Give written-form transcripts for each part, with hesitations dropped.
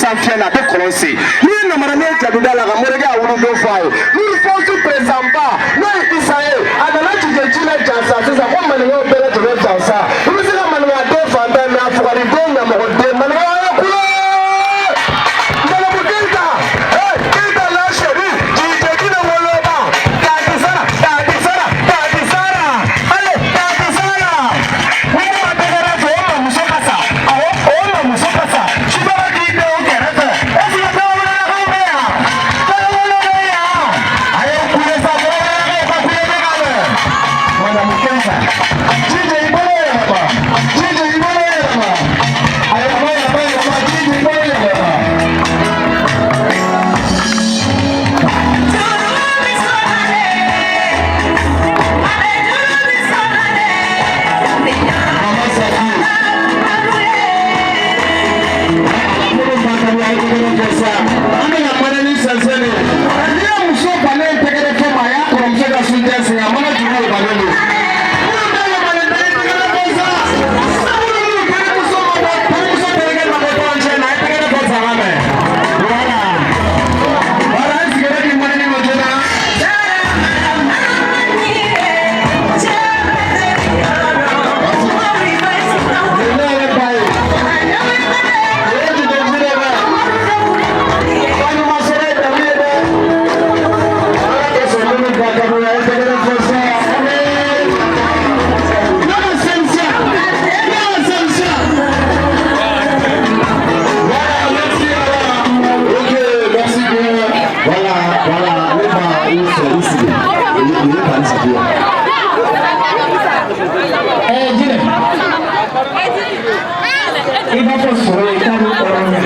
Sanfiyɛ la, a bɛ kɔlɔn sen. N'i ye namaralen jaabi da la ka morikɛ a wuludon fɔ a ye, n'u fɔnsu peresanba n'o ye Isa ye, a nana jigin ji la jansa sisan ko maninkaw bɛɛ lajɛlen jansa. I bɛ se ka maninkaden fantan mɛ, a fugariden ɲamɔgɔden maninkaw ye kule. Madamu Keyita, ee Keyita la chérie, jijɛ jinɛ woloba, kati sara, kati sara, kati sara, ale kati sara. Ni ne ma tɛgɛrɛ fɔ, o mamuso ka sa, awɔ, o mamuso ka sa. Subara k'i denw kɛrɛfɛ, est ce que Tarawelelakaw bɛ yan? Tarawele bɛ yan? A ye kule sa, Tarawelelakaw ka kule ne ka mɛn. Madamu Keyita, jijɛ i bolo yɛlɛma, jijɛ i bolo yɛlɛma, a yɛlɛma, yɛlɛma, yɛlɛma, jijɛ i bolo yɛlɛma. Mama Safi. Minnu ba ka di a ye tɛgɛrɛ fɔ sa, an bɛna manani sɛnsɛn de. N'i ye muso bannen tɛgɛrɛ fɔ ma, a y'a kɔrɔmuso ka sunjɛ sen, a mana juru bannen don. Minnu bɛ yɛlɛmalen tɛ tɛgɛrɛ fɔ sa, minnu n'u terimuso ma bɔ, terimuso terikɛ ma bɔ tɔn na, a ye tɛgɛrɛ fɔ sa ka mɛn. Voilà. Voilà, an sigira di manani ma joona. Ne yɛrɛ ba ye. O ye jigin jinɛ bɛ. Balima sɔrɔ ye dabi ye dɛ. Ala ka sɔn minnu ba ka bon, a ye tɛgɛrɛ fɔ sa. Ne ka sɛnsiya. Ne ka sɛnsiya. Voilà, merci Allah. Ok, merci bien. Voilà, voilà, ne ba i fɛ i sigi. I ye ba sigi yan. Jinɛ, i b'a fɔ sɔrɔ ye k'a bɛ hɔrɔnya.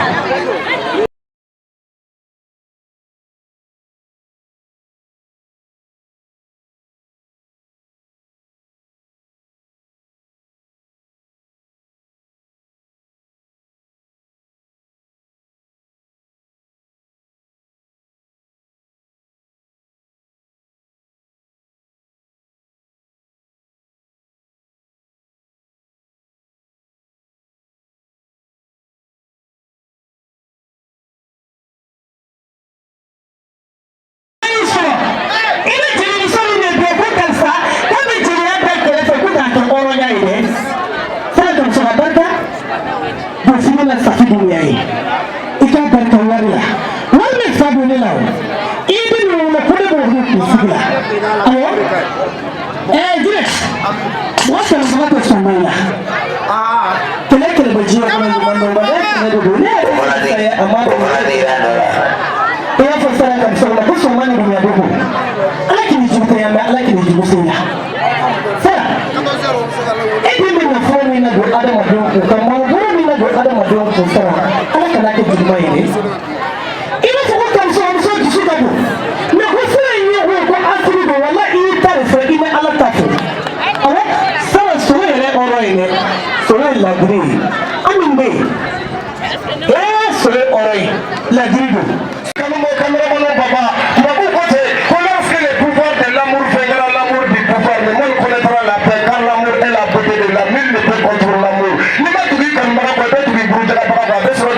Sɔrɔ i bɛ jelimuso min de dɔn ko karisa k'a bɛ jeliya bɛɛ kɛrɛfɛ ko k'a kɛ hɔrɔnya ye dɛ. Sani ka ka barika don fini la, Safi Dunbiya ye, i k'a barika wari la, wari bɛ fa don ne la. O i bɛ ninnu ko ne b'o don kunsigi la. Awɔ, jinɛ, mɔgɔ kɛlɛbaga tɛ sɔn ma i la. Kɛlɛ kɛlɛ bɛ diɲɛ kɔnɔ, ɲuman dɔn ba ne kɛlɛ de don, ne yɛrɛ ye a ma dɔn. I b'a fɔ sara ka muso la ko sɔnma ni bonya bɛ ko Ala k'i jugu tɛ yan mɛ, Ala k'i jugu se la. Sara, e den bɛ nafolo min na don adamadenw kun, ka malobolo min na don adamadenw kun, sara, Ala kana kɛ juguman ye dɛ. I b'a fɔ ko karisa muso dusu ka bon mɛ, ko sira in ye ko ye ko asiri don, wala i y'i ta de fɔ, i ni Ala ta fɔ. Awɔ, sara, sogo yɛrɛ hɔrɔn ye dɛ, sogo ye ladiri ye. An min bɛ yen, ee, sogo ye hɔrɔn ye, ladiri don. Kanumo cameraman baba, tubabu ko ten ko lorsque le pouvoir de l'amour vaincra l'amour du pouvoir, le monde connaîtra la paix, car l'amour est la beauté de la nul ne peut contre l'amour. N'i ma tugu i kanubaga kɔ, i bɛ tugu i burujabaga kɔ, a bɛ sɔrɔ.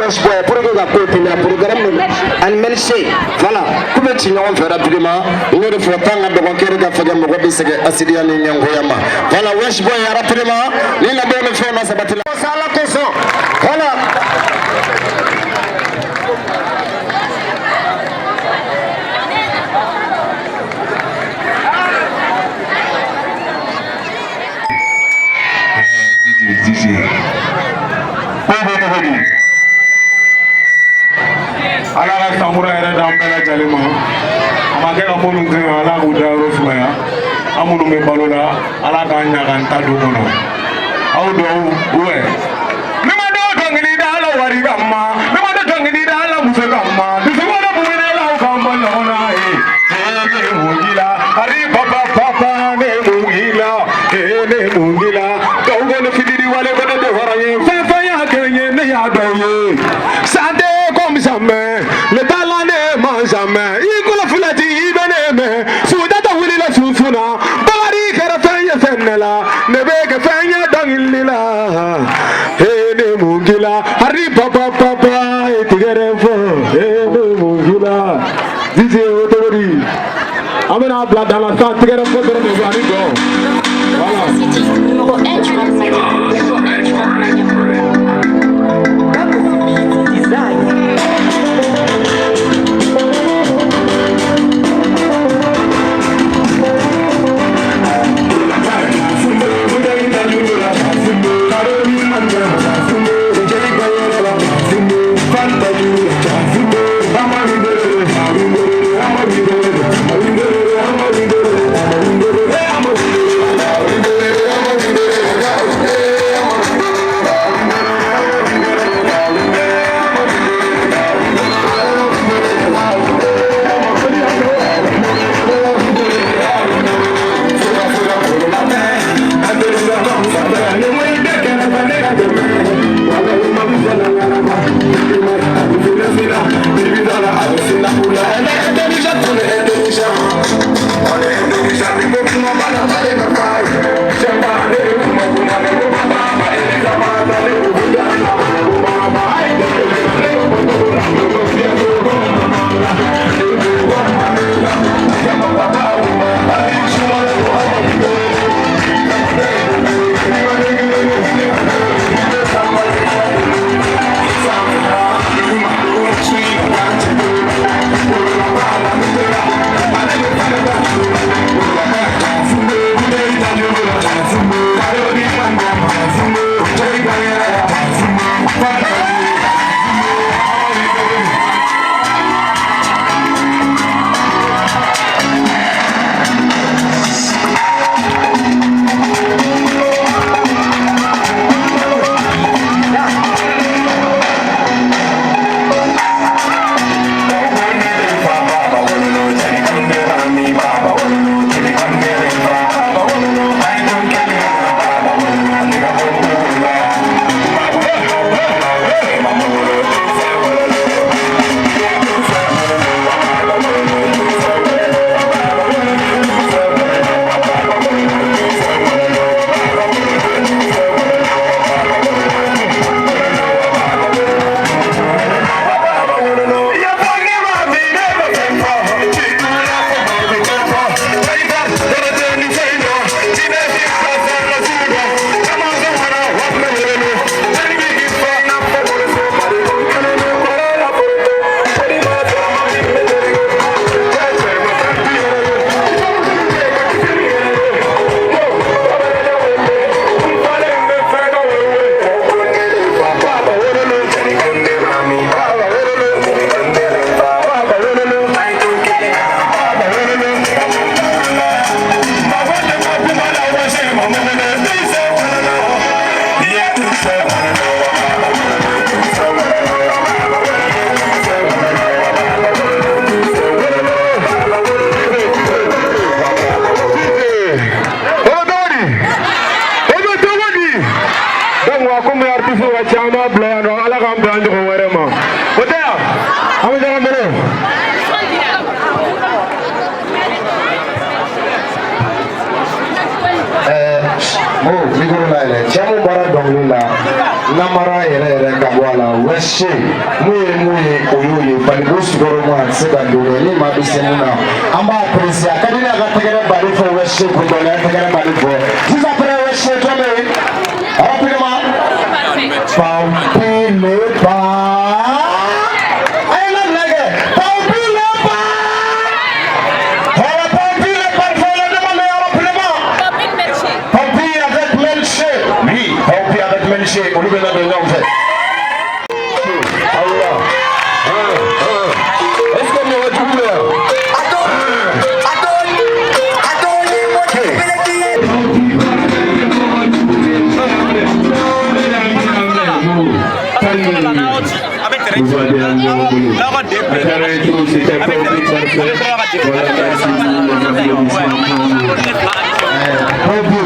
Wesh Boy pour que ka ko teliya programme ani Melche, voilà, k'u bɛ ci ɲɔgɔn fɛ rapidement. N y'o de fɔ, tan ka dɔgɔ kɛri ka fɛgɛ, mɔgɔ bɛ sɛgɛn asidiya ni ɲɛngoya ma. Voilà, Wesh Boy, rapidement, ni labɛnw ni fɛnw na sabati la. Ala kosɔn, voilà. Ko bɛ cogo di? Ala ka sankura yɛrɛ d'an bɛɛ lajɛlen ma. A ma kɛ ka minnu to yen, Ala k'u dayɔrɔ sumaya. An minnu bɛ balo la, Ala k'an ɲa k'an ta don kɔnɔ. Aw dɔw wɛ. Ne ma dɔw dɔnkili da la wari kama, ne ma dɔw dɔnkili da la muso kama. Dusukun dɔ bugune la, aw k'an bɔ ɲɔgɔn na ye. Ee ne mun k'i la? Ari papa papa, ne mun k'i la? Ee ne mun k'i la? Dɔw ko ne fitiri wale ko ne tɛ hɔrɔn ye. Fɛn fɛn y'a kɛ n ye, ne y'a dɔn ye. Santé comme jamais, le talent ne ment jamais. I kolo filati, i bɛ ne mɛn. Sunjata wulila sunsun na. Bakari kɛra fɛn ye fɛn ne la. Ne bɛ kɛ fɛn ye dɔnkili la. Ee ne mun k'i la? Ari papa papa, e tigɛrɛ fɔ. Ee ne mun k'i la? DJ, o cogo di? An bɛna bila da la sisan, tigɛrɛ fɔ dɔrɔn de bɛ ani dɔn. Voilà. City, numéro 1 du rap malien. Numéro 1 du rap malien. Design. Mo micro la yɛlɛ, cɛ mun bɔra dɔnkili la, namara yɛrɛ yɛrɛ ka bɔ a la, wɛse mun ye mun ye, o y'o ye. Baliko sukaro ma, a tɛ se ka don dɛ. Ni maa bɛ se mun na, an b'a apprécier. A ka di ne ye a ka tɛgɛrɛ baden fɔ wɛse kun dɔɔni, a ye tɛgɛrɛ baden fɔ sisan. Fɛnɛ wɛse jɔn bɛ yen? Rapidement. Pampi le pa. A ye labila kɛ. Pampi le pa. Voilà, Pampi le parfait, le demande rapidement. Pampi avec Melché. Oui, Pampi avec Melché. Olu bɛ labɛn ɲɔgɔn fɛ. Allah. Est-ce que mɔgɔ jugu bɛ yan? Pampi.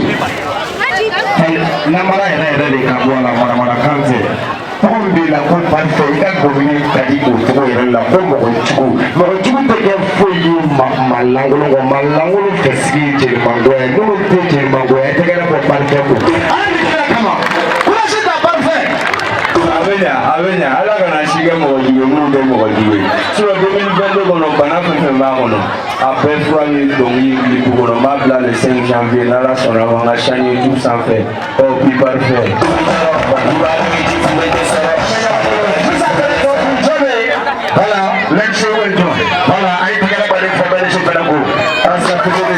Namara yɛrɛ yɛrɛ de ka bɔ a la, manamanakan tɛ. Tɔgɔ min b'i la ko parfait, i ka gɔbili ka di o tɔgɔ yɛrɛ la ko mɔgɔ jugu. Mɔgɔ jugu tɛ kɛ foyi ye maa lankolon kɔ. Maa lankolon fɛsigi ye jelimangoya ye. Minnu tɛ jelimangoya ye, tɛgɛrɛ fɔ parfait ko. Ala ni kira kama. Kɔlɔsi ta parfait. A bɛ ɲa, a bɛ ɲa. Ala kana si kɛ mɔgɔ jugu ye minnu tɛ mɔgɔ jugu ye. Sinon 2022 kɔnɔ, bana fɛn fɛn b'a kɔnɔ, a bɛɛ fura bɛ dɔnkili clip kɔnɔ. N b'a bila le 5 janvier, n'Ala sɔnna ma, n ka chaîne YouTube sanfɛ. Ɔ puis parfait. Voilà, Melché Wellington. Voilà, a ye tɛgɛrɛ baden fɔ Melché fana ko. An sa cogo di?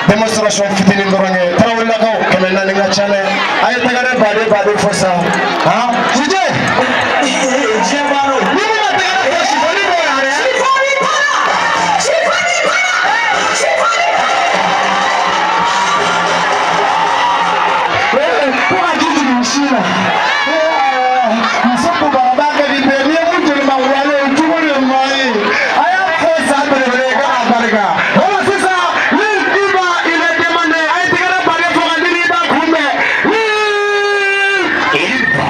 Démonstration fitinin dɔrɔn kɛ Tarawelelakaw 400 ka ca dɛ, a ye tɛgɛrɛ baden baden fɔ sa han Jije ni min ma tɛgɛrɛ fɔ sifɔni b'o la dɛ. Ko ka ji jigin sin na muso kubaraba kɛ di bɛɛ n'i ye mun joli ma wale o cogo de man ye a y'a fɔ sa belebele ye k'a barika. O la sisan ni Iba il est demandé a ye tɛgɛrɛ baden fɔ ka Lil Iba kunbɛn. Lil Iba.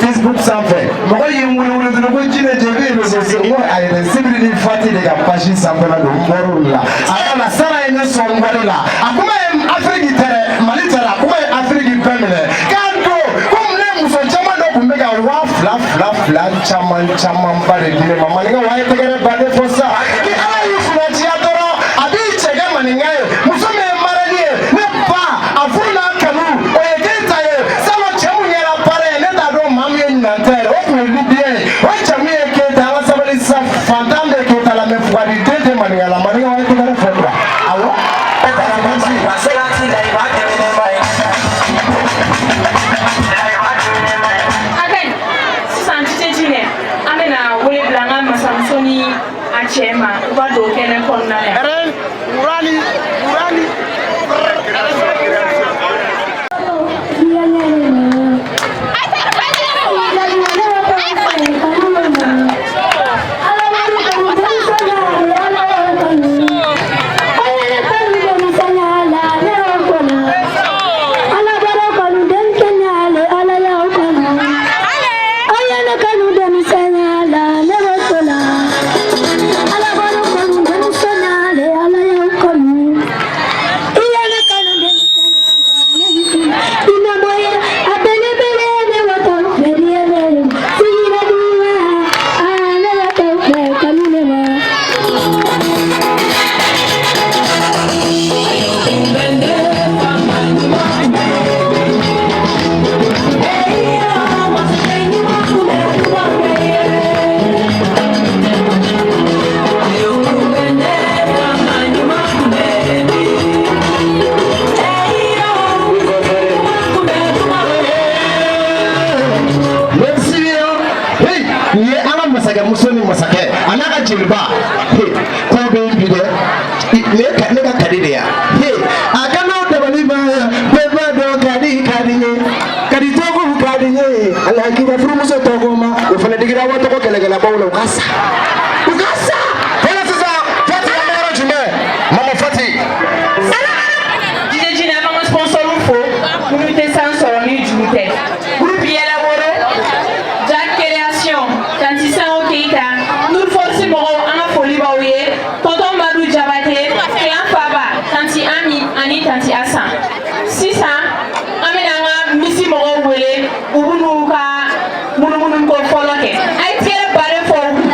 Facebook sanfɛ mɔgɔ y'i wuli dɔrɔn ko jinɛ jɛ bɛ réseau sociaux n ko ayi dɛ Sibiri ni Fati de ka page sanfɛla don n bɔr'o la a ka na Sara ye ne sɔn wale la a kuma ye Afiriki tɛ dɛ Mali tɛ dɛ a kuma ye Afiriki bɛɛ minɛ k'a don komi ne muso caman dɔ tun bɛ ka 2000 2000 caman camanba de di ne ma maninkaw a ye tɛgɛrɛ baden fɔ sa ni Ala y'i kunnadiya dɔrɔn a b'i cɛ kɛ maninka ye muso min ye marali ye ne ba a furu n'a kanu o ye den ta ye salon cɛ mun kɛra baara ye ne t'a dɔn maa min ye ɲinan ta yɛrɛ o tun ye libiyɛn ye o cɛ min ye Keyita an ka sabali sisan fantan bɛ Keyita la mɛ fugari den tɛ maninka la maninkaw a ye tɛgɛrɛ fɔ kuwa awɔ. Sisan Jije Jinɛ an bɛna wele bila an ka masamuso ni a cɛ ma u ka don kɛnɛ kɔnɔna la. Ala bara kanu den kɛnɛ. bi dɛ. Ne ka kadi de ya. He, a kana dabali ban, bɛɛ b'a dɔn kadi ka di n ye. Kadi tɔgɔ ka di n ye. Ala k'i ka furumuso tɔgɔ ma, o fana digira wa tɔgɔ kɛlɛkɛlabaw la, u ka sa. U ka sa. Voilà sisan, Fati, an bɛ yɔrɔ jumɛn? Mama Fati. DJ Jina, an b'an ka sponsor fo minnu tɛ san sɔrɔ ni juru tɛ. Groupe Yɛlɛworo, Jack Création, Tanti Sango Keita, Nour Force mɔgɔw, an ka foli b'aw ye. Tonton Madu Jabate, Clan Faba, Tanti Ami ani Tanti Asan. Sisan an bɛna an ka misi mɔgɔw wele, u b'u ka munumunu ko fɔlɔ kɛ. A ye tigɛrɛ baden fɔ u kun.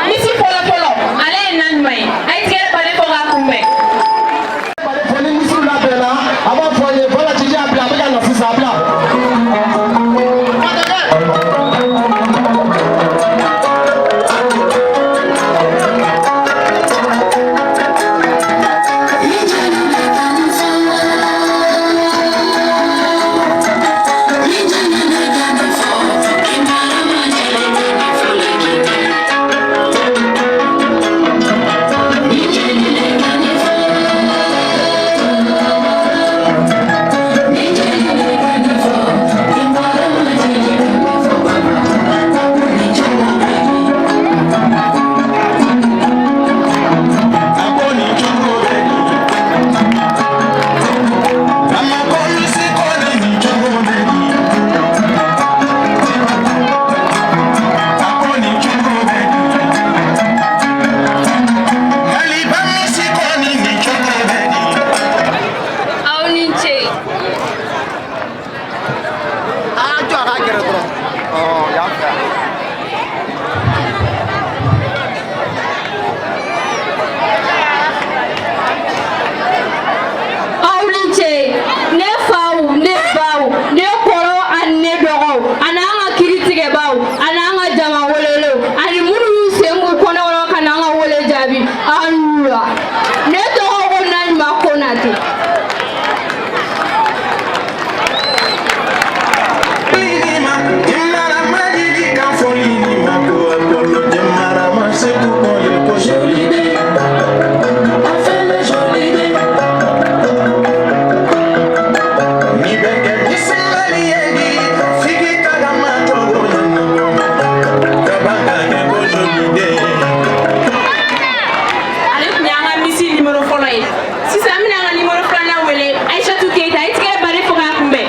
Misi fɔlɔ fɔlɔ, ale ye na ɲuman ye. A ye tigɛrɛ baden fɔ k'a kunbɛn. Fɔ ni misiw labɛnna, a b'a fɔ an ye. Voilà, Jiji, a bila, a bɛ ka na sisan, a bila. Aw ni ce. A jɔ a ka gɛrɛ dɔrɔn. Ɔ, yan fɛ yan. Aw ni ce, ne faw, ne baw, ne kɔrɔ ani ne dɔgɔw, ani an ka kiiritigɛbaw, ani an ka jama welelew, ani minnu y'u sen b'u kɔnɔkɔrɔ ka n'an ka wele jaabi, aw ni wula. Ne tɔgɔ ko Naɲuman Konate. Ale tun y'an ka misi numéro fɔlɔ ye. Sisan an bɛna an ka numéro filanan wele, Aïchatou Keita. A ye tigɛrɛ baden fɔ k'a kunbɛn.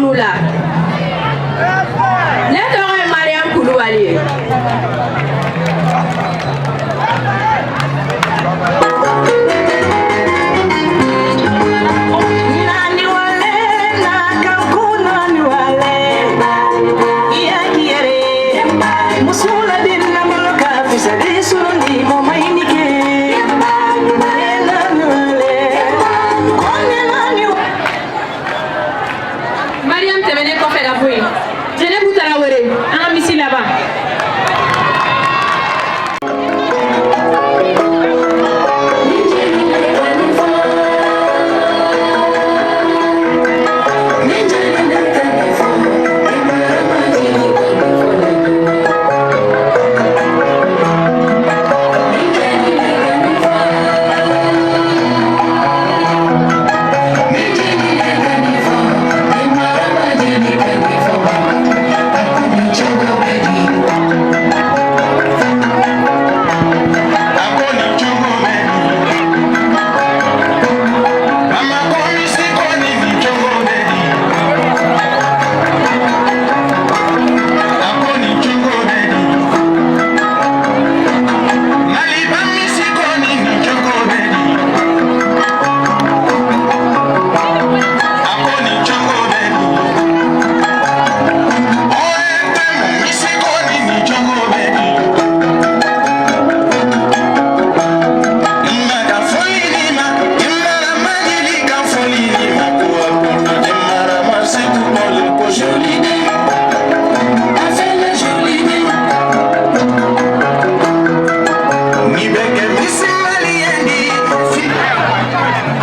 minnu la. Ne tɔgɔ ye Mariam Kulubali ye. Mariam tɛmɛnen kɔfɛ ka bɔ yen, Jɛnɛbu Tarawele, an ka misi laban.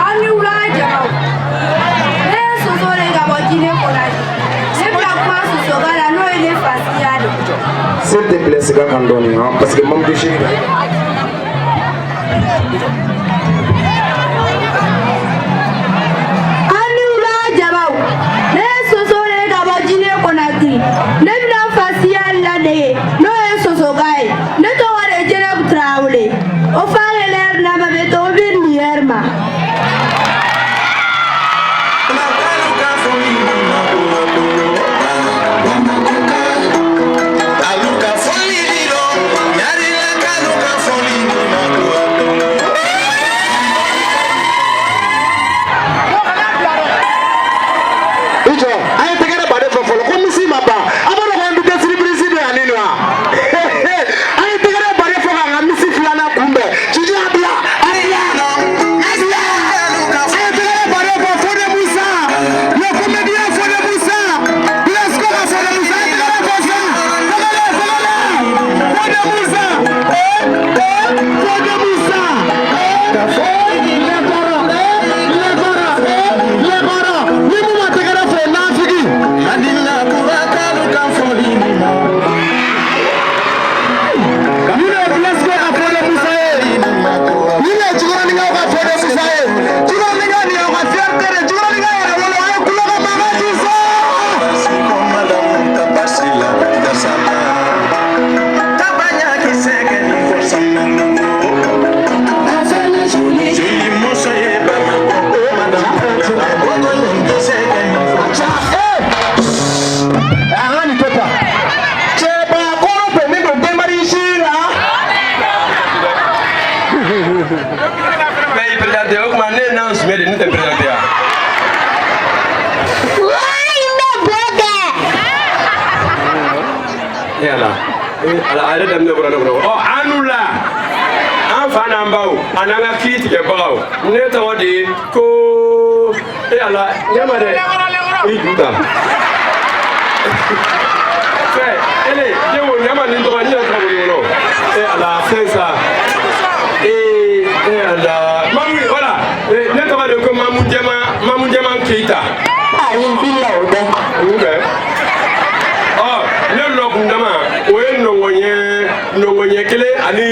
Aw ni wula jamaw. Ne ye Soso de ka bɔ Jinɛ Kɔnatɛ. Ne bɛna kuma Sosoka la, n'o ye ne fasiya de. S'il te plaît, segin a kan dɔɔni hein, parce que Mamadou Chéri. Aw ni wula jamaw. Ne ye Soso de ka bɔ Jinɛ Kɔnatɛ. Ne bɛna fasiya ladege, n'o ye Sosoka ye. Ne tɔgɔ de ye Jɛnɛbu Tarawele. O fa yɛlɛ nama bɛ to bi nin yɛrɛ ma. I jɔ, an ye tɛgɛrɛ baden fɔ fɔlɔ ko misi ma ban. A b'a dɔn ko invité surprise bɛ yan nin wa? An ye tɛgɛrɛ baden fɔ k'an ka misi filanan kunbɛn. Jiji, a bila, a bila, a bila. An ye tɛgɛrɛ baden fɔ Fode Musa, le comédien Fode Musa, Blaise ka Fode Musa. An ye tɛgɛrɛ fɔ sa, tɛgɛrɛ, tɛgɛrɛ Fode Musa, eh eh, Fode Musa, eh eh, les kɔrɔ, eh les kɔrɔ, eh les kɔrɔ. Ni mun ma tɛgɛrɛ fɔ, nafigi. Ni de ye Blaise ka Fode Musa ye. Ni de ye Jikɔrɔninkaw ka Fode Musa ye. Jikɔrɔninkaw, nin y'aw ka fierté de ye. Jikɔrɔninkaw yɛrɛ wolo, a ye kulo ka mankan ci sa. An ka nin to tan. Cɛbakɔrɔ bɛnnen don denbari si la. Bɛɛ y'i présenté, o tuma ne ye nan sumɛ de, ne tɛ présenté yan. E ala, e ala, a yɛrɛ daminɛ bɔra ne kɔnɔ. Ɔ, an n'u la, an fa n'an baw a n'an ka kiiri tigɛbagaw, ne tɔgɔ de ye ko e ala ɲɛma dɛ, i ju ta. Fɛ ele den wo ɲama nin tɔgɔ, ne yɛrɛ tɔgɔ bolo kɔnɔ. E ala, fɛn sa. Ee, e ala, Mamu, voilà. Ne tɔgɔ de ko Mamu Jɛma, Mamu Jɛma Keyita. Ayi, n bila o dɛ. Ok. Ɔ, ne lɔkun dama, o ye nɔngɔn ɲɛ 1 ni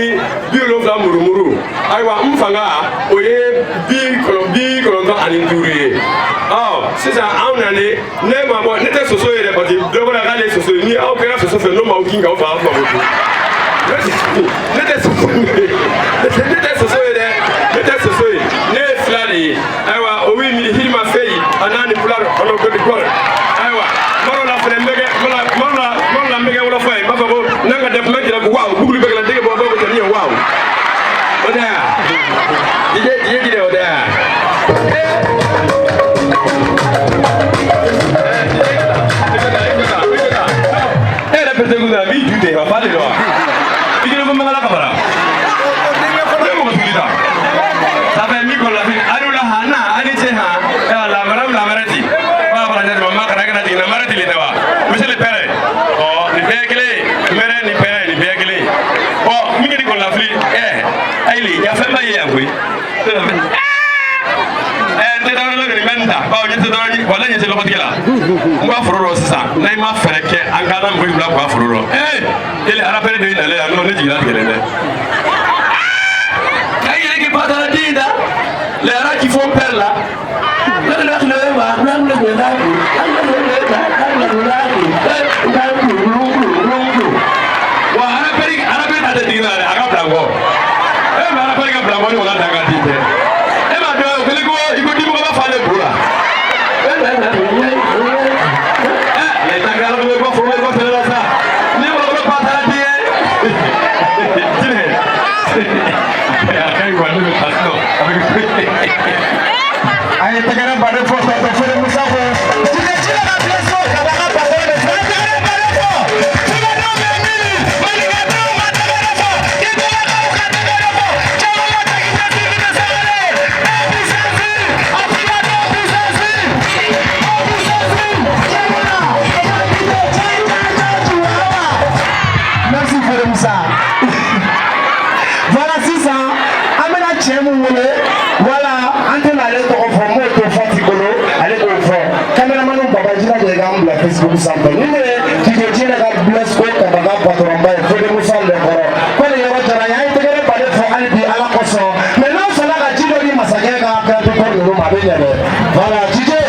70 murumuru. Ayiwa, n fanga, o ye 95 ye. Ɔ, sisan anw nalen, ne ma bɔ, ne tɛ soso ye dɛ, parce que dɔ bɔra k'ale ye soso ye. Ni aw kɛra soso fɛ, n'o m'aw kin k'aw faga, aw mako dun. Ne tɛ soso ye, ne tɛ soso ye dɛ, ne tɛ soso ye, ne ye fila de ye. Ayiwa, o wi mi hirima feyi a naani pulaar ono godi gol. Ayiwa. ka foro rɔ sisan n'a ma fɛɛrɛ kɛ an ka na mɔgɔ bila ka foro rɔ ee ele arapɛrɛ de nalen yan nɔ ne jiginna tigɛlen dɛ k'a yɛrɛ k'i patara den da les rats qui font peur là. Wa arapɛri arapɛri ta tɛ digi la dɛ a ka bila n kɔ e ma arapɛri ka bila n kɔ ni o ka dan ka di tɛ e m'a dɔn o kɛlen ko i ko dimɔgɔ b'a falen bo la. A ye tɛgɛrɛ baden fɔ tɔntɔn Fode Musa ko Jide Jide ka bilaso ka da ka patɔrɔn de fɛ. A ye tɛgɛrɛ baden fɔ Fugadenw bɛ min Maninkadenw ka tɛgɛrɛ fɔ Ibulakaw ka tɛgɛrɛ fɔ Jamana Jakite Sidibé Sangare puissance a fugadenw puissance o puissance jamana Jakite Cɛ. Merci Fode Musa. Voilà sisan an bɛna cɛ mun wele, voilà, an tɛna ale tɔgɔ fɔ, n b'o to Fati bolo, ale k'o fɔ. Caméraman baba jilaja i k'an bila Facebook sanfɛ. Ni ne ye Jide Jide ka Blaise ko kaba ka patron ba ye Fode Musa Lɛnkɔrɔ ko nin yɔrɔ diyara n ye. An ye tɛgɛrɛ baden fɔ hali bi Ala kosɔn, mais n'aw sɔnna ka ji dɔ di masakɛ ka garde corps ninnu ma, a bɛ ɲɛ dɛ. Voilà, Jide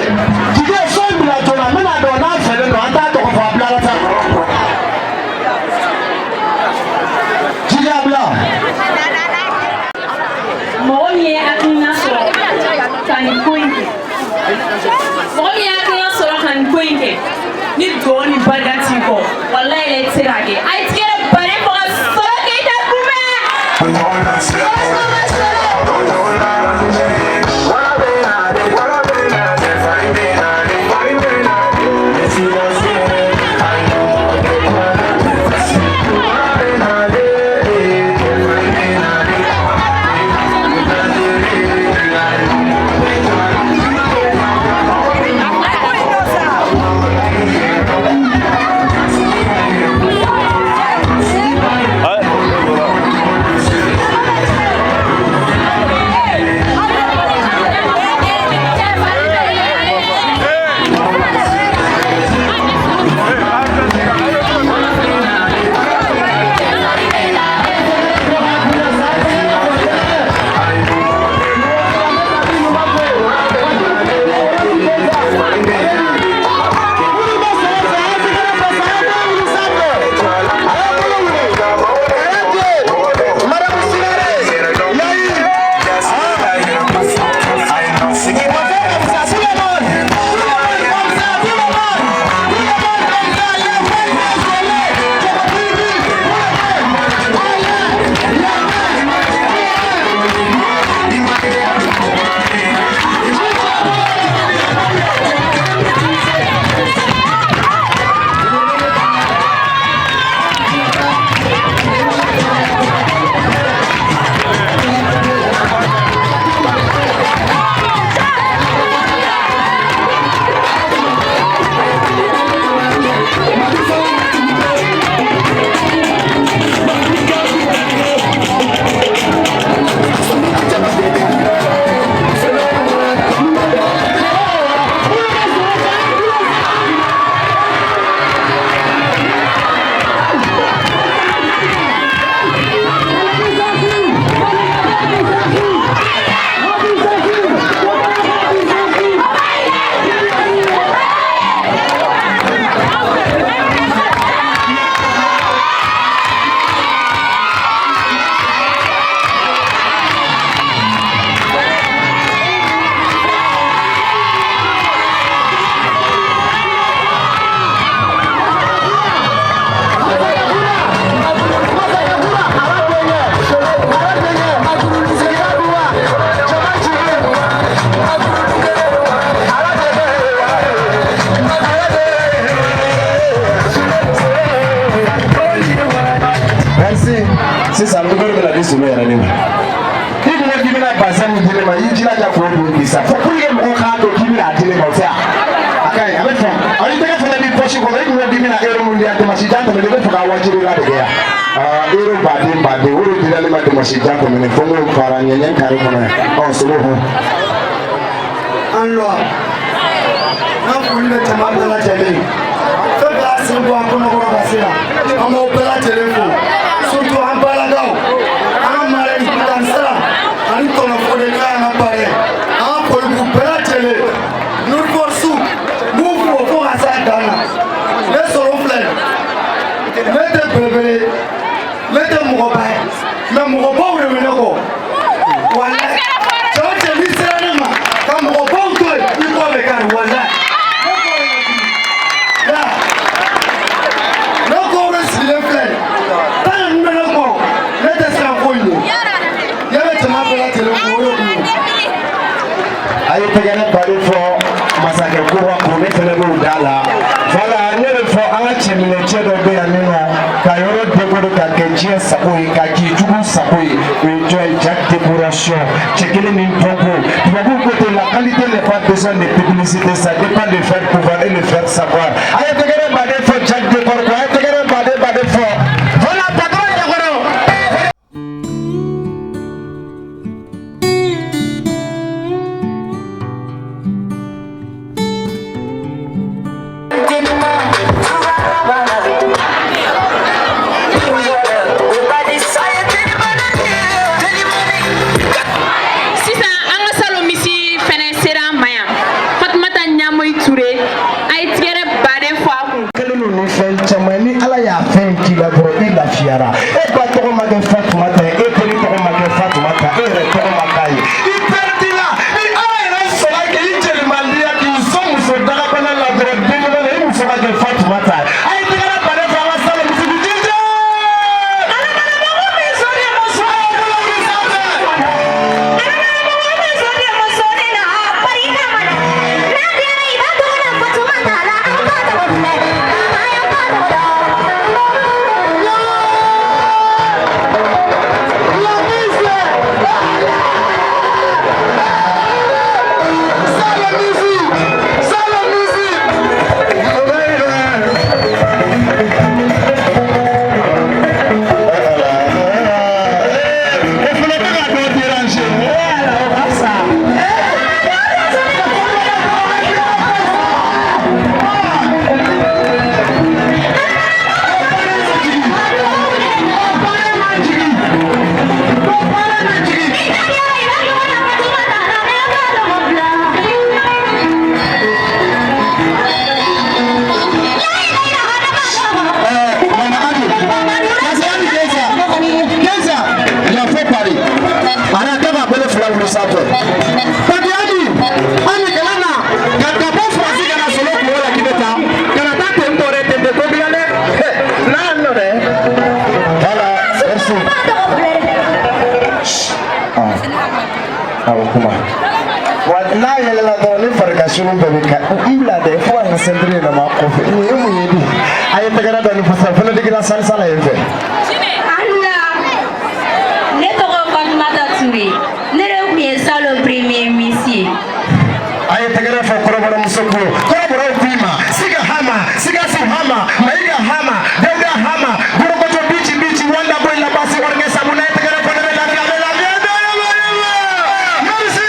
Jide so in bila joona, n bɛna dɔn n'a fɛlen don, an t'a tɔgɔ fɔ, a bilara sa. Jide a bila. Mɔgɔ min ye hakilina sɔrɔ ka nin ko in kɛ, mɔgɔ min ye hakilina sɔrɔ ka nin ko in kɛ, ni dugawu ni barika t'i kɔ, walayi la i tɛ se k'a kɛ. A ye tigɛrɛ bannen fɔ ka sɔrɔ k'e ta kunbɛn. Merci. Sisan micro bɛna di Solo yɛrɛ de ma. I kun ko k'i bɛna bazɛn min di ne ma, i jilaja k'o don bi sa. Fo pour que mɔgɔw k'a dɔn k'i bɛna a di ne ma, o tɛ wa? A ka ɲi, a bɛ faamu. Ɔ i tɛgɛ fana b'i poche kɔnɔ, i kun ko k'i bɛna euro mun di yan, dimanche jan tɛmɛnen, i bɛ fɛ ka wajibi la de kɛ yan. Aa euro baden baden, o de dira ne ma dimanche jan tɛmɛnen, fo n k'o fara ɲɛɲɛ kare kɔnɔ yan. Ɔ Solo hɔn. En loi. N ka foli bɛ jama bɛɛ lajɛlen ye. Fɛn bɛɛ y'a sen bɔ a kɔnɔkɔrɔ ka se yan. An b'aw bɛɛ lajɛlen fo. Surtout an balakaw. An ka marraine Dansara ani tɔnɔ Fode n'a y'an ka parrain. An ka foli b'u bɛɛ lajɛlen. Nour Force n b'u fo fo ka s'a dan na. Ne sɔrɔ filɛ. Ne tɛ belebele ye. Ne tɛ mɔgɔba ye. Mais mɔgɔbaw de bɛ ne kɔ. Walayi. Cɛ o cɛ n'i sera ne ma ka mɔgɔbaw to yen i kɔ bɛ kari walayi. Ne kɔ bɛ kari. Ya. Ne kɔ bɛ sigilen filɛ. Tan ninnu bɛ ne kɔ. Ne tɛ siran foyi ɲɛ. Ne bɛ jama bɛɛ lajɛlen fo o de kun don. A ye tɛgɛrɛ bali fɔ masakɛ kura ko ne fɛnɛ b'o da la. Voilà, ne bɛ fɔ an ka cɛminɛcɛ dɔ bɛ yan nɔ ka yɔrɔ décorer ka kɛ diɲɛ sago ye, ka k'i jugu sago ye. O ye jɔn ye? Jack Décoration, cɛ kelen min dɔnko tubabuw ko ten, la qualité n'est pas besoin de publicité, ça dépend de faire pouvoir et le faire savoir. A ye tɛgɛrɛ baden fɔ Jack Décor ko, a ye tɛgɛrɛ baden baden fɔ. Voilà, patron Yakɔrɔ. Sisan an ka salon misi fɛnɛ sera an ma yan, Fatumata Ɲamoyi Ture, a ye tigɛrɛ baden fɔ a kun. Kɛlen don ni fɛn caman ye. Ni Ala y'a fɛn k'i la dɔrɔn, i lafiyara. E ba tɔgɔ ma kɛ Fatumata ye, e teri tɔgɔ ma kɛ Fatumata, e yɛrɛ tɔgɔ ma k'a ye, i pɛrɛdila. Ni Ala yɛrɛ sɔnna k'i jelimandiya k'i sɔn muso dagabana la dɔrɔn, den dɔ la i muso ka kɛ Fatumata ye. A ye tɛgɛrɛ baden fɔ an ka salon misi jija. O fana bɛ ka dɔ déranger. Ala, o ka fisa. Mama Abi, parce que Abi Keita, Keita, il a fait Paris. A kɛ ka bolo fila wuli sanfɛ. Parce que Abi, Abi kana na ka bɔ Faransi ka na solo kungo la k'i bɛ taa, kana taa ten tɔ dɛ, ten tɛ ko dilan dɛ. N'a nɔ dɛ. Voilà, merci. Awɔ, kuma. Wa n'a yɛlɛla dɔrɔn ni farikasulu bɛɛ bɛ ka n bila dɛ, fo ka n ka sɛntiri yɛlɛma kɔfɛ. Nin ye mun ye dun? A ye tɛgɛrɛ dɔɔni fɔ sisan, fana digira salsa la yen fɛ. Alula, ne tɔgɔ Fatumata Ture, ne de tun ye salon premier miss ye. A ye tɛgɛrɛ fɔ kɔrɔbɔrɔmuso ko, kɔrɔbɔrɔw k'i ma siga hama, sigasi hama, mayiga hama, dawuda hama, gorokoto bici bici, wanda boy la basi orge sabu. Na ye tɛgɛrɛ fɔ, ne bɛ lafiya, bɛ lafiya. Merci.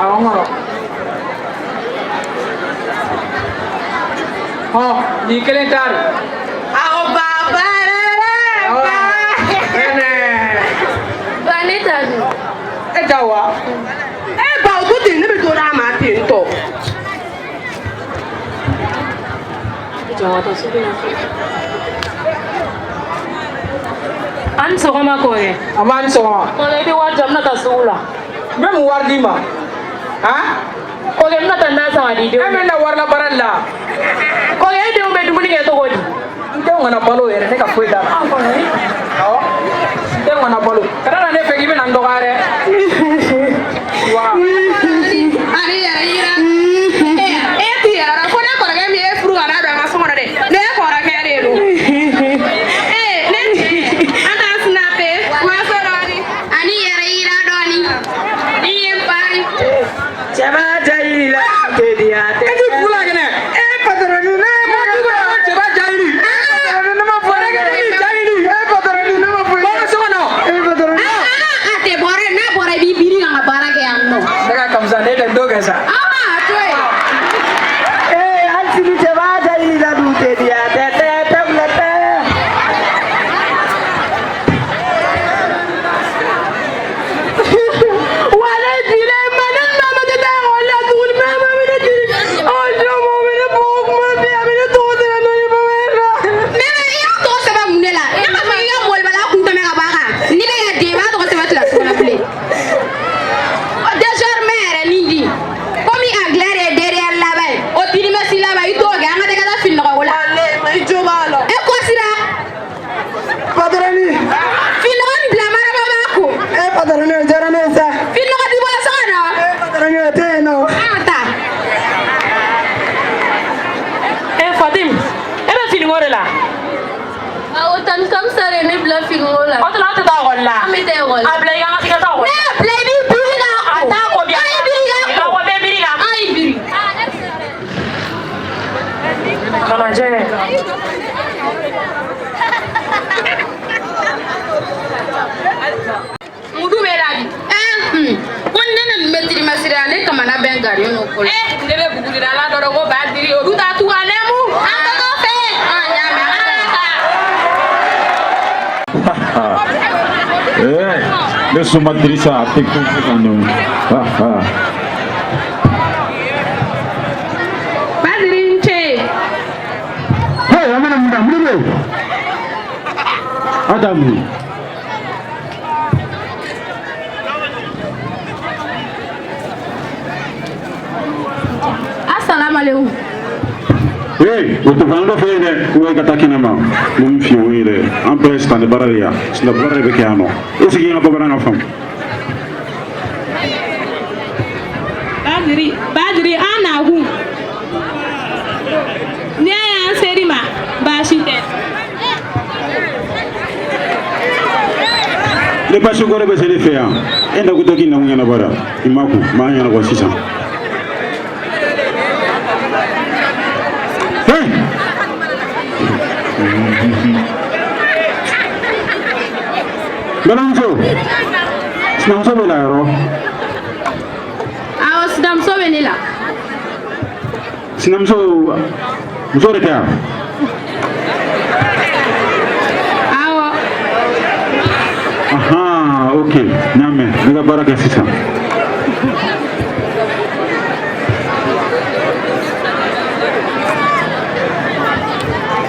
Awɔ, n kɔrɔ. Hɔn, nin kelen ta de. Awɔ, baba Awɔ. Ɛnɛ. Ba ne ta dun. E ta wa? E ba o to ten, ne bɛ dɔ d'a ma ten tɔ. An ni sɔgɔma kɔrɔkɛ. A ma ni sɔgɔma. Kɔrɔkɛ, i bɛ wari di yan, n bɛna taa sugu la. N bɛ mun wari d'i ma? Han? Kɔrɔkɛ, n bɛna taa nan san ka di denw E ma. bɛ na wari la baara de la. Kɔrɔkɛ, e denw bɛ dumuni kɛ cogo di? N denw kana balo yɛrɛ, ne ka foyi t'a la. Ah, kɔrɔkɛ. Awɔ. N denw kana balo. Kana na ne fɛ k'i bɛna n dɔgɔya dɛ. Wa. Ani yɛrɛ yira. E ti yɛrɛ la ko ne kɔrɔkɛ min ye furu ka n'a don an ka so kɔnɔ dɛ. Ne kɔrɔkɛ de don. Ee ne cɛ, an t'an sinape. Waso dɔɔni. Ani yɛrɛ yira dɔɔni. Ni ye n pari. Cɛba jayiri la teliya tɛ. E ti bu la kɛnɛ. E patɔrɔni ne ma fɔ. Cɛba jayiri. E patɔrɔni ne ma fɔ. Ne jayiri. E patɔrɔni ne ma fɔ. Bɔ so kɔnɔ. E patɔrɔni. A tɛ bɔ dɛ, n'a bɔra i b'i biri ka n ka baara kɛ yan nɔ. Ne ka kamisa ne tɛ dɔ kɛ sa. Aw b'a to yen. Ee hali sini cɛba jayiri la dun teliya tɛ tɛ tɛ bila tɛ. Wale jire ma ne mama tɛ taa ekɔli la tuguni, mama bɛ ne jiri. Ɔ jɔn mɔgɔ bɛ ne bugɔ kuma bi, a bɛ ne tɔgɔ sɛbɛn n'o ye bamanan la. Mɛmɛ, i y'a tɔgɔ sɛbɛn mun de la? Ne b'a fɔ k'i ka molibaliya kun tɛmɛ ka bɔ a kan. Ni ne y'a den, i b'a tɔgɔ sɛbɛn kilasi kɔnɔ bilen. Désormais yɛrɛ nin di. Komi anglais de ye derrière laban ye, o trimestre laban i t'o kɛ, an ka taa i ka taa fini nɔgɔ ko la. Ale ma i jo b'a la. E kɔsira. Patɔrɔni. Fini nɔgɔ nin bila maraba b'a ko. E patɔrɔni o diyara ne ye sa. Fini nɔgɔ t'i bolo so kɔnɔ. E patɔrɔni o tɛ yen nɔ. An ta. Eh Fatim, e bɛ finiko de la. Awɔ, tani Kamisa de ye ne bila finiko la. O tuma aw tɛ taa ekɔli la. An bɛ taa ekɔli la. A bila i ka i ka taa ekɔli Ne la. y'a bila i b'i biri ka A t'a ko bi. An y'i biri ka ko. Awɔ, bɛɛ biri ka. An y'i biri. Kana jɛ. Mudu bɛ la bi. Ko ne ne nin bɛ trimestre la, ne kamana bɛ n gari n'o ko la. Ne bɛ buguri la dɔ ko ba diri o du ta tuga nɛmu. An ka t'o fɛ. An y'a mɛn, an ka taa. Eh, ne soma Dirisa a tɛ ko fo ka nɔ. Badiri n ce. Hey, an bɛna mun na mun de bɛ yen? Aw ta mun ye? Asalaamaaleykum. Hey, o tɛ fan dɔ fɛ yen dɛ, ko i ka taa kɛnɛ ma. N bɛ min f'i ye o ye dɛ, an bɛɛ ye sitanɛ baara de ye yan, sitanɛ baara de bɛ kɛ yan nɔ. Est ce que n ka bamanankan faamu? Badiri, Badiri an nakun. Ni e y'an ser'i ma, baasi tɛ. Ne basi kɔrɔ bɛ se ne fɛ yan. E nakun tɛ k'i nakun ɲɛnabɔ dɛ. I ma kun, n b'a ɲɛnabɔ sisan. Hey! Balimamuso, sinamuso bɛ la yɔrɔ. Awɔ, sinamuso bɛ ne la. Sinamuso, muso de tɛ yan? Awɔ. Ahan, ok, n y'a mɛn, n bɛ ka baara kɛ sisan.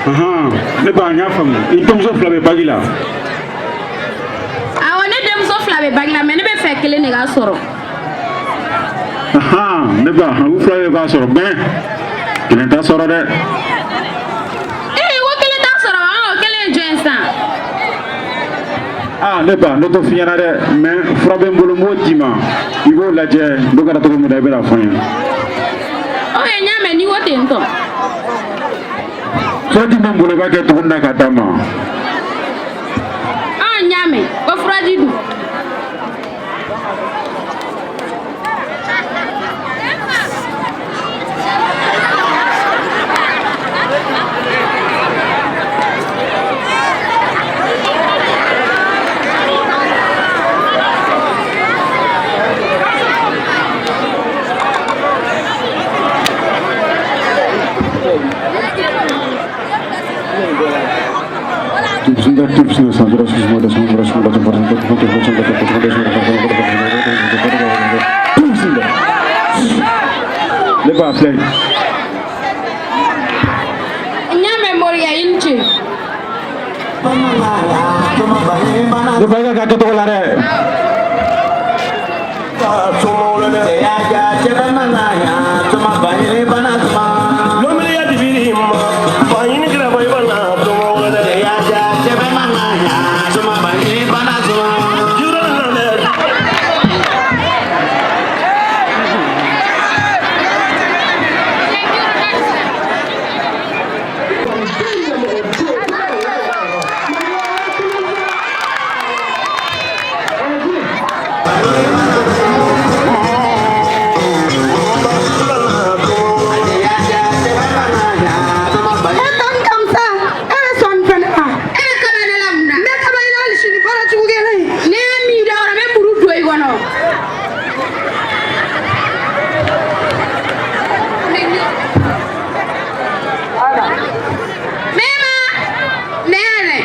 Ahan, ne ba n y'a faamu, i denmuso fila bɛ bagi la. Awɔ, ne denmuso fila bɛ bagi la, mais ne bɛ fɛ kelen de ka sɔrɔ. Ahan, ne ba, u fila bɛɛ b'a sɔrɔ, mais kelen t'a sɔrɔ dɛ. Ee, ko kelen t'a sɔrɔ wa? O kelen ye jɔn ye sisan? Ah, ne ba, ne t'o f'i ɲɛna dɛ, mais fura bɛ n bolo n b'o d'i ma. I b'o lajɛ, n'o kɛra cogo min na i bɛna fɔ n ɲɛna. Ok, n y'a mɛn, n'i ko ten tɔ. Furaji bɛ n bolo i b'a kɛ tuguni na k'a d'a ma. Ɔ, n y'a mɛn, o furaji dun? Ne b'a filɛ. N y'a mɛn Moriya, i ni ce. Ne fa, i ka k'a kɛcogo la dɛ. E tan Kamisa, e bɛ sɔn nin fɛnɛ ma? E bɛ kaba ne la mun na? N bɛ kaba i la hali sini, baara jugu kɛlen. Ne ye min da yɔrɔ, n bɛ muru don i kɔnɔ. Mɛma, nɛnɛ.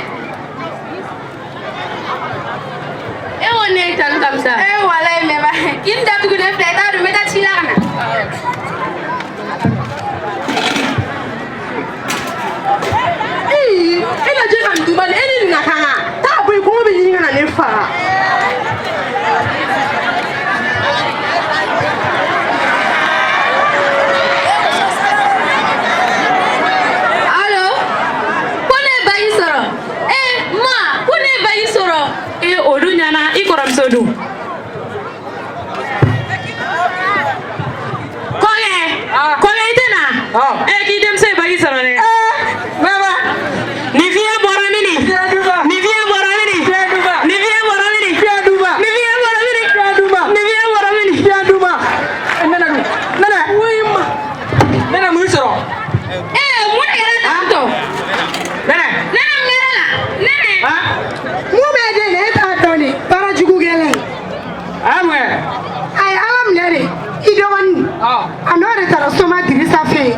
E ko ne ye tan Kamisa. E walayi Mɛma, k'i ni datugu ne filɛ, i t'a dɔn n bɛ taa ci la ka na. Ee, e lajɛ ka nin duba nin, e ni nin ka kan taa bɔ yen, kɔngɔ bɛ ɲini ka na ne faga. Allo, ko ne ye bac sɔrɔ. Ee ma, ko ne ye bac sɔrɔ. Ee, o dun ɲɛna, i kɔrɔmuso dun? Kɔkɛ, kɔkɛ, i tɛ na? Ee, k'i denmuso ye bac sɔrɔ dɛ. Nin fiɲɛ bɔra min ni? Nin fiɲɛ bɔra min ni? Nin fiɲɛ bɔra min ni? Nin fiɲɛ bɔra min ni? Nin fiɲɛ bɔra min ni? Nana, woyi ma. Nɛnɛ, mun sɔrɔ? Ee, mun de kɛra tan tɔ? Nɛnɛ. Nɛnɛ, mun kɛra la? Nɛnɛ. Mun bɛ den na, e t'a dɔn de, baara jugu kɛlen. A ye mun kɛ? A ye Ala minɛ de, i dɔgɔnin. A n'o de taara Soma Dirisa fɛ yen.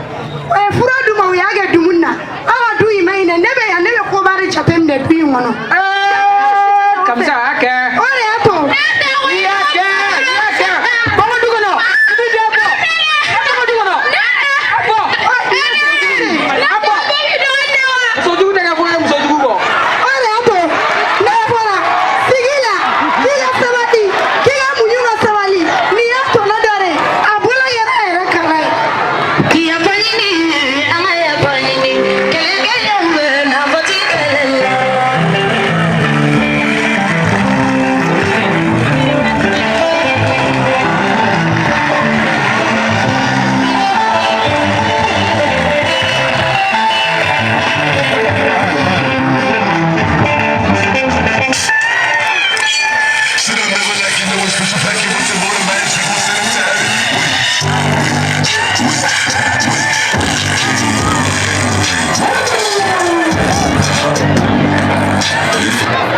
O ye fura d'u ma, u y'a kɛ dumuni na. Aw ka du in ma ɲinɛ, ne bɛ yan, ne bɛ koba de jateminɛ du in kɔnɔ. Kamisa, a y'a kɛ. O de y'a to. I y'a kɛ, i y'a kɛ. Bɔ du kɔnɔ. I b'i den bɔ. Bɔ du kɔnɔ. A bɔ. A bɔ. Muso jugu tɛ kɛ foyi ye muso jugu kɔ. O de y'a to ne bɔra sigi la k'i ka sabali, k'i ka muɲu ka sabali. Nin y'a tɔnɔ dɔ de ye, a bolo yɛrɛ yɛrɛ kala ye. Yafa ɲini, an ka yafa ɲini, kɛlɛkɛlaw bɛ na fɔ ti kɛlɛ la.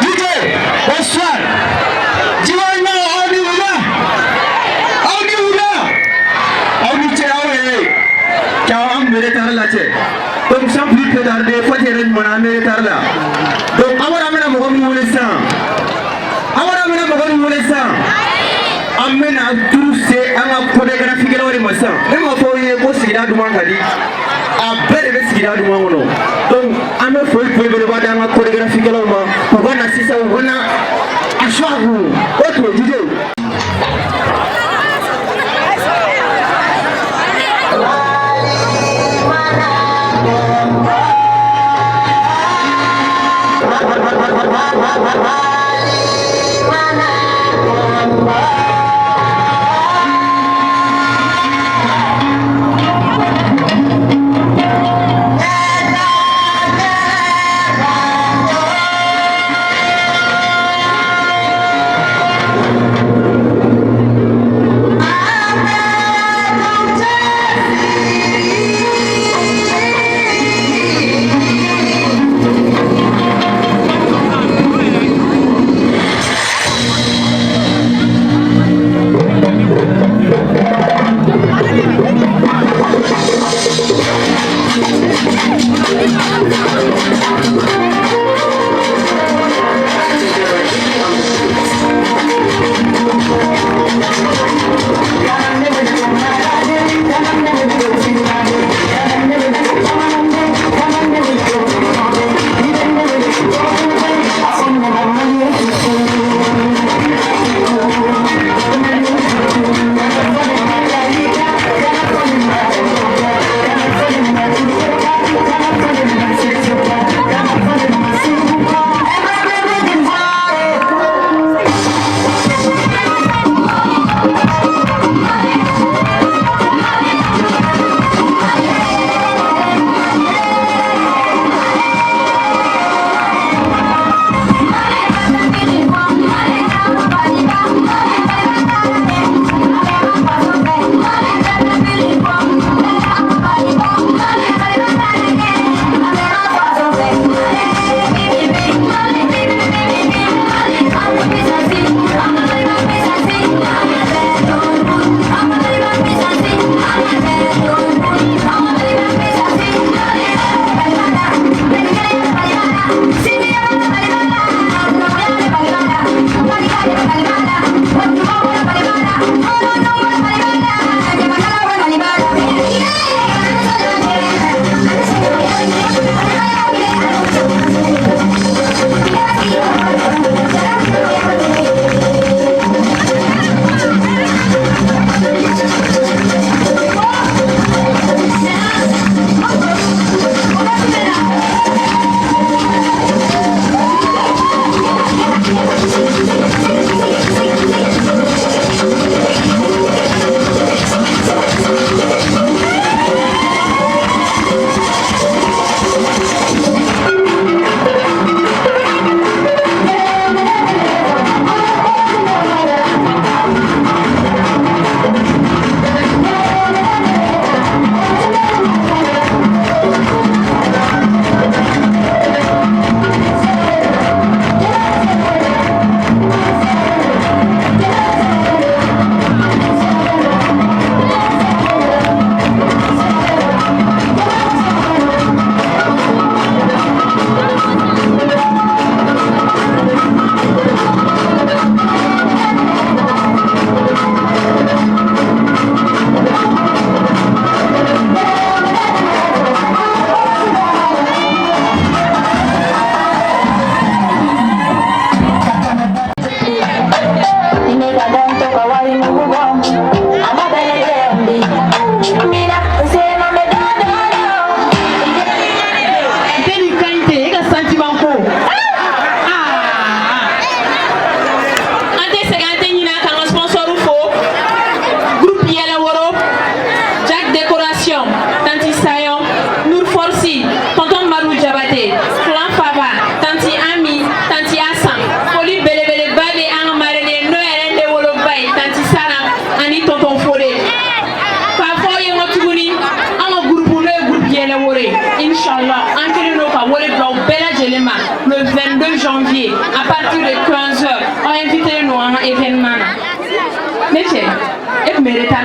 DJ, bonsoir. Jiwanya, aw ni wula. Aw ni wula. Aw ni ce, aw yɛrɛ. Ciao, an tun bɛ retard la cɛ. Donc sans plus tarder, Fati yɛrɛ ɲuman an bɛ retard la. Donc an bɔra, an bɛna mɔgɔ min wele sisan. An bɔra, an bɛna mɔgɔ min wele sisan. An bɛna turu se an ka chorégraphie de ma sisan. Ne m'a fɔ aw ye ko sigida duman ka di. A bɛɛ de bɛ sigida duman kɔnɔ. Donc an bɛ foli belebeleba di an ka chorégraphie ma. U ka na sisan, u ka na a suwaku. O tun ye DJ.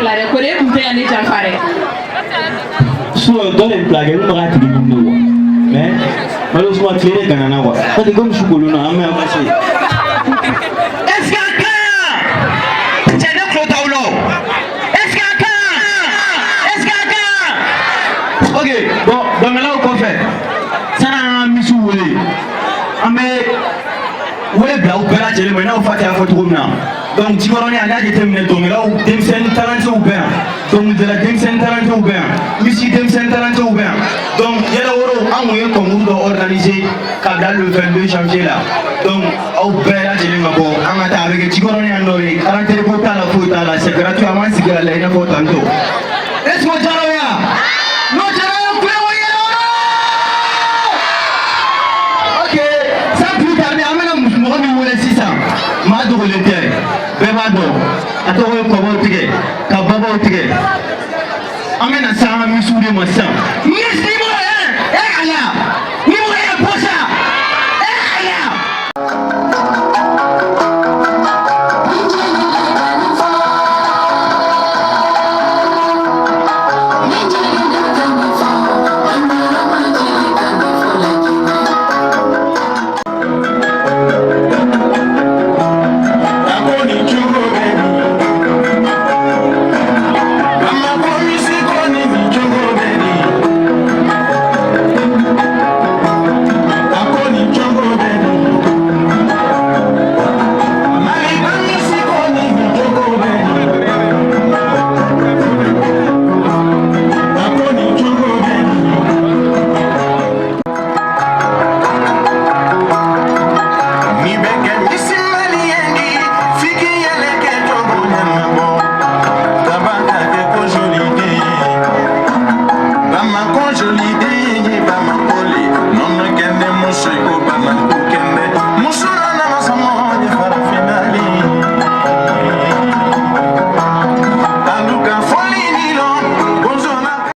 retard la dɛ, ko e tun tɛ ka ne janfa dɛ. Souvent dɔ de bɛ bila kɛ n bɛ k'a tigi ɲini de quoi, mais malheureusement tile de gana na quoi, parce que comme su kolen don an bɛ avancer. Est-ce que a ka ɲi? Cɛ ne tulo t'aw la o. Est-ce que a ka ɲi? Est-ce que a ka ɲi? Ok, bon, dɔnkɛlaw kɔfɛ, sanni an ka misiw wele, an bɛ wele bila u bɛɛ lajɛlen ma i n'a fɔ Fati y'a fɔ cogo min na. Donc Jikɔrɔni a y'a jateminɛ, dɔnkɛlaw denmisɛnnin talentueux bɛ yan, dɔnkilidala denmisɛnnin talentueux bɛ yan, misi denmisɛnnin talentueux bɛ yan. Donc Yɛlɛworo, an kun ye concours dɔ organiser ka bila le 22 janvier la. Donc aw bɛɛ lajɛlen ka bɔ, an ka taa, a bɛ kɛ Jikɔrɔni yan nɔ de. Rentrée ko t'a la, foyi t'a la, c'est gratuit. An b'an sigi ka lajɛ i n'a fɔ tantôt. Est ce que o diyara aw ye wa? N'o diyara aw ye, kule ko Yɛlɛworo. Ok, sans plus tarder, an bɛna mɔgɔ min wele sisan, maa dogolen tɛ, bɛɛ b'a dɔn, a tɔgɔ ye kɔbaw tigɛ ka babaw tigɛ. An bɛna se an ka misiw de ma sisan. Miss numéro 1, eh ala, numéro 1 bɔ sa, eh ala.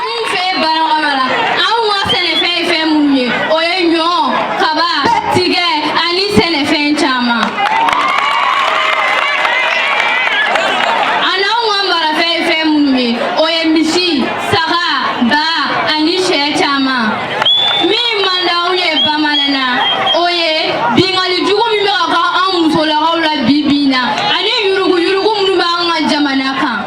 Anw fɛ Banakɔrɔ, anw ka sɛnɛfɛn ye fɛn minnu ye, o ye ɲɔ, kaba, tigɛ ani sɛnɛfɛn caman. Ani anw ka marafɛn ye fɛn minnu ye, o ye misi, saga, ba ani sɛ caman. Min man di anw ye bamanan na, o ye binkanni jugu min bɛ ka kɛ anw musolakaw la bi bi in na, ani yuruguyurugu minnu bɛ an ka jamana kan.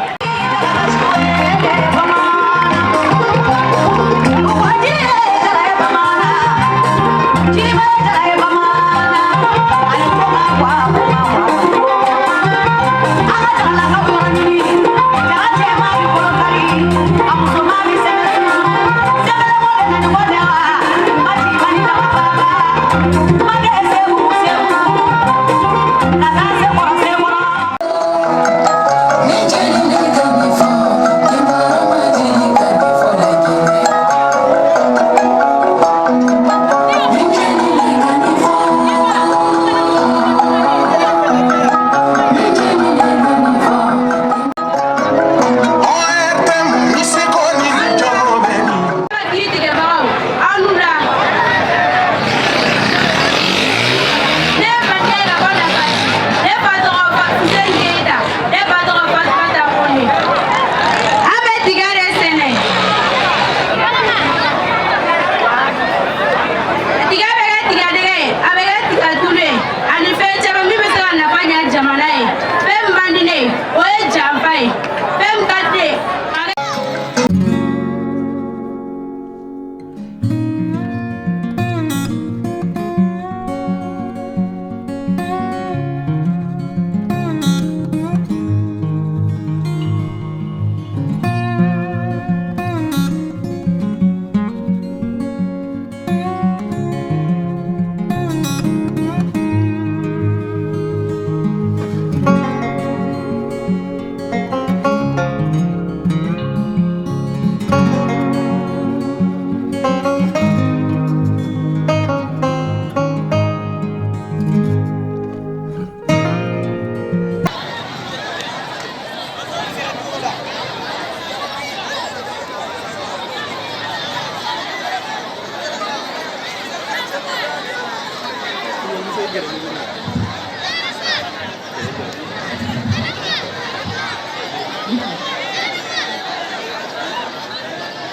Kiiritigɛbagaw, aw nu la. Ne ye Fakɛ ye ka bɔ Nafasi. Ne fa tɔgɔ Fuseni Keyita. Ne ba tɔgɔ Fatumata Kone. An bɛ tiga de sɛnɛ. Tiga bɛ kɛ tigadɛgɛ ye, a bɛ kɛ tigatulu ye, ani fɛn caman min bɛ se ka nafa ɲɛ jamana ye. Fɛn min man di ne ye, o ye janfa ye. Fɛn min ka di ne ye, a bɛ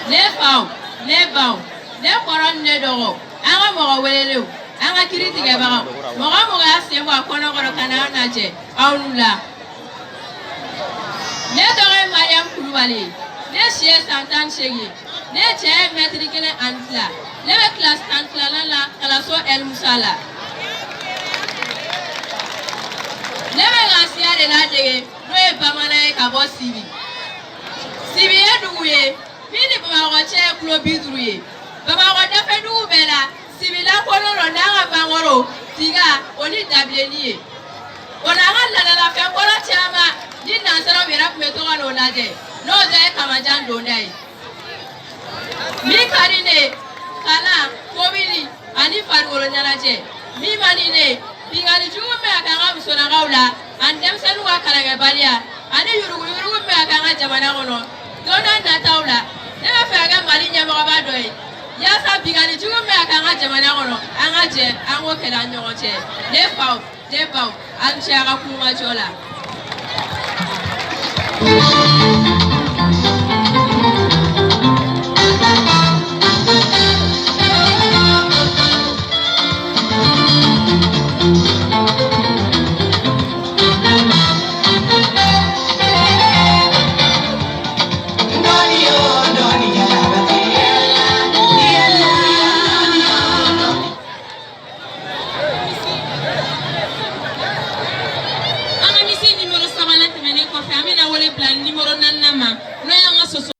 Ne faw, ne baw, ne kɔrɔ ni ne dɔgɔ, an ka mɔgɔ welelenw, an ka kiiri tigɛbagaw, mɔgɔ o mɔgɔ y'a sen bɔ a kɔnɔ kɔrɔ ka n'an lajɛ, aw n'u la. Ne tɔgɔ ye Mariam Kulubali ye. Ne si ye san 18 ye. Ne cɛ ye mɛtiri 1.5. Ne bɛ kilasi 12nan la kalanso El Musa la. Ne bɛ ka siya de ladege n'o ye bamanan ye ka bɔ Sibi. Sibi ye dugu ye min ni Bamakɔ cɛ ye kulo 50 ye. Bamakɔ dafɛdugu bɛɛ la, Sibi lakodɔn don n'an ka mangoro, tiga o ni dabilenni ye. O n'an ka laadalafɛn kɔrɔ caman ni nansaraw yɛrɛ tun bɛ to ka n'o lajɛ n'o dɔ ye Kamajan donda ye. Min ka di ne ye, kalan, mobili ani farikolo ɲɛnajɛ. Min man di ne ye, binkanni jugu min bɛ ka kɛ an ka musolakaw la ani denmisɛnninw ka kalankɛbaliya ani yuruguyurugu min bɛ ka kɛ an ka jamana kɔnɔ don dɔ nataw la. Ne bɛ fɛ ka kɛ Mali ɲɛmɔgɔba dɔ ye yaasa binkanni jugu min bɛ ka kɛ an ka jamana kɔnɔ, an ka jɛ an k'o kɛlɛ an ni ɲɔgɔn cɛ. Ne faw, ne baw, aw ni ce aw ka kulomajɔ la. An ka misi nimero sabanan tɛmɛnen kɔfɛ, an bɛna wele bila nimero naaninan ma, n'o y'an ka soso.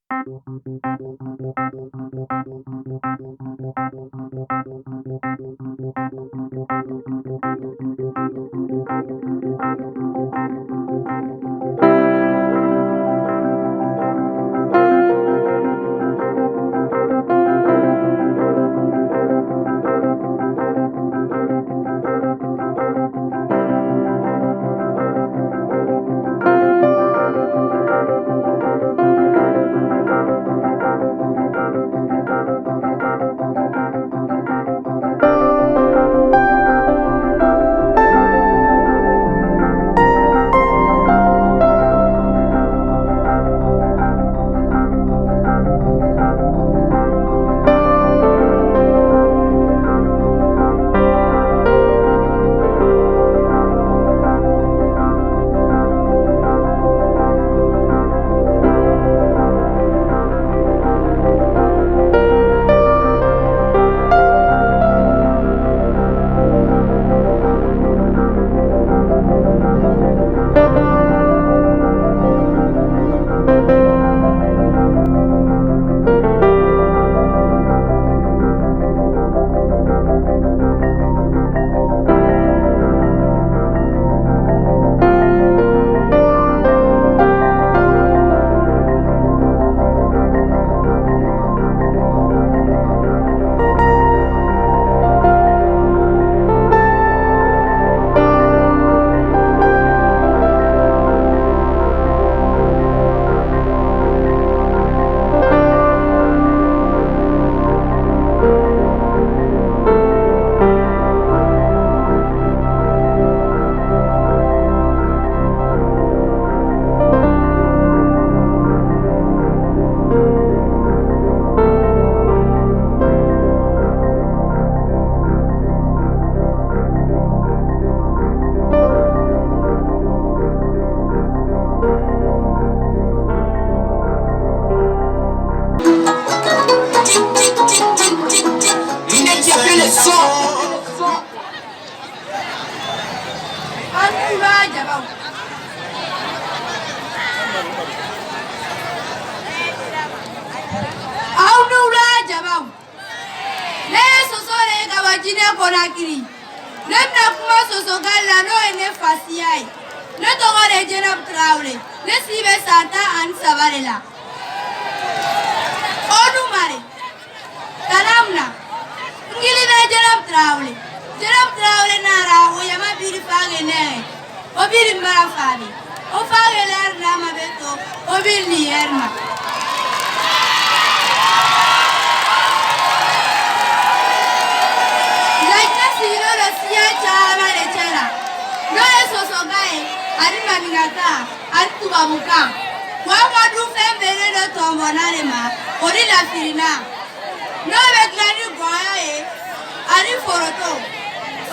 Aw ni wula jabaw. Ne ye soso de ye ka bɔ Jinɛ Konakiri. Ne bɛna kuma sosokan la n'o ye ne fasiya ye. Ne tɔgɔ de ye Jɛnɛbu Tarawele. Ne si bɛ san 13 de la. Olu mare. Talamna. Ngili na Jɛnɛbu Tarawele. Jɛnɛbu Tarawele nara o yama biri fage ne. O biri mara fabi. O fage ler na ma beto. O biri ni yerma. Laginɛ sigilen don siya caman de cɛ la. N'o ye sosokan ye, ani maninkakan, ani tubabukan. Wa an ka dunfɛn bɛnnen don tɔnbɔnna de ma, o ni lafirina n'o bɛ dilan ni gɔyɔ ye ani foroto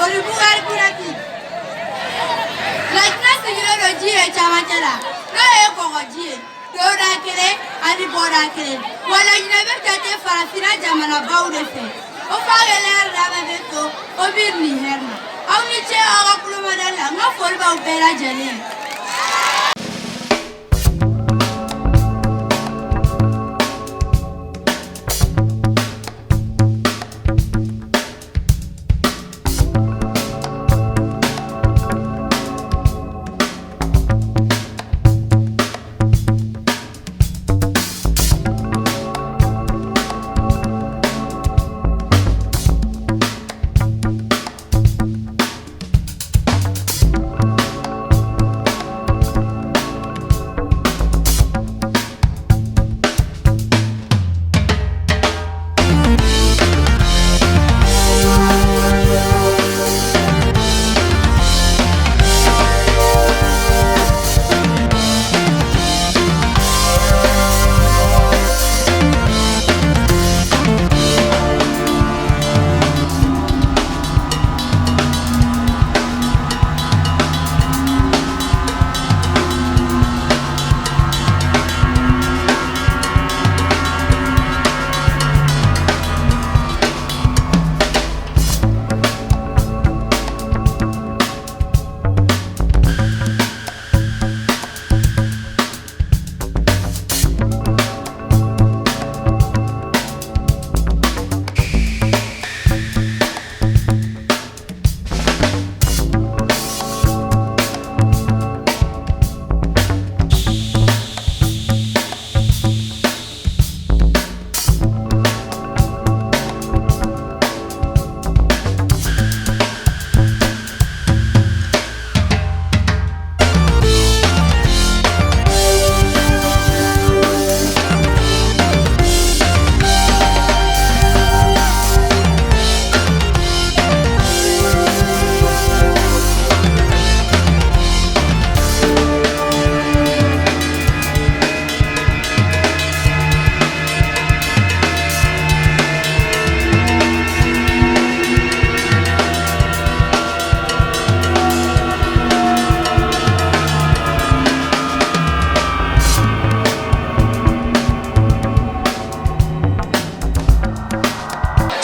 o ni bugari bulɛti. Lajinɛ sigilen don ji ye camancɛ la n'o ye kɔgɔji ye donda kelen ani bɔda kelen wa lajinɛ bɛ jate farafinna jamanabaw de fɛ o fa gɛlɛya labɛn bɛ to o bɛ nin hɛrɛ la aw ni ce aw ka kulomada la n ka foli b'aw bɛɛ lajɛlen ye.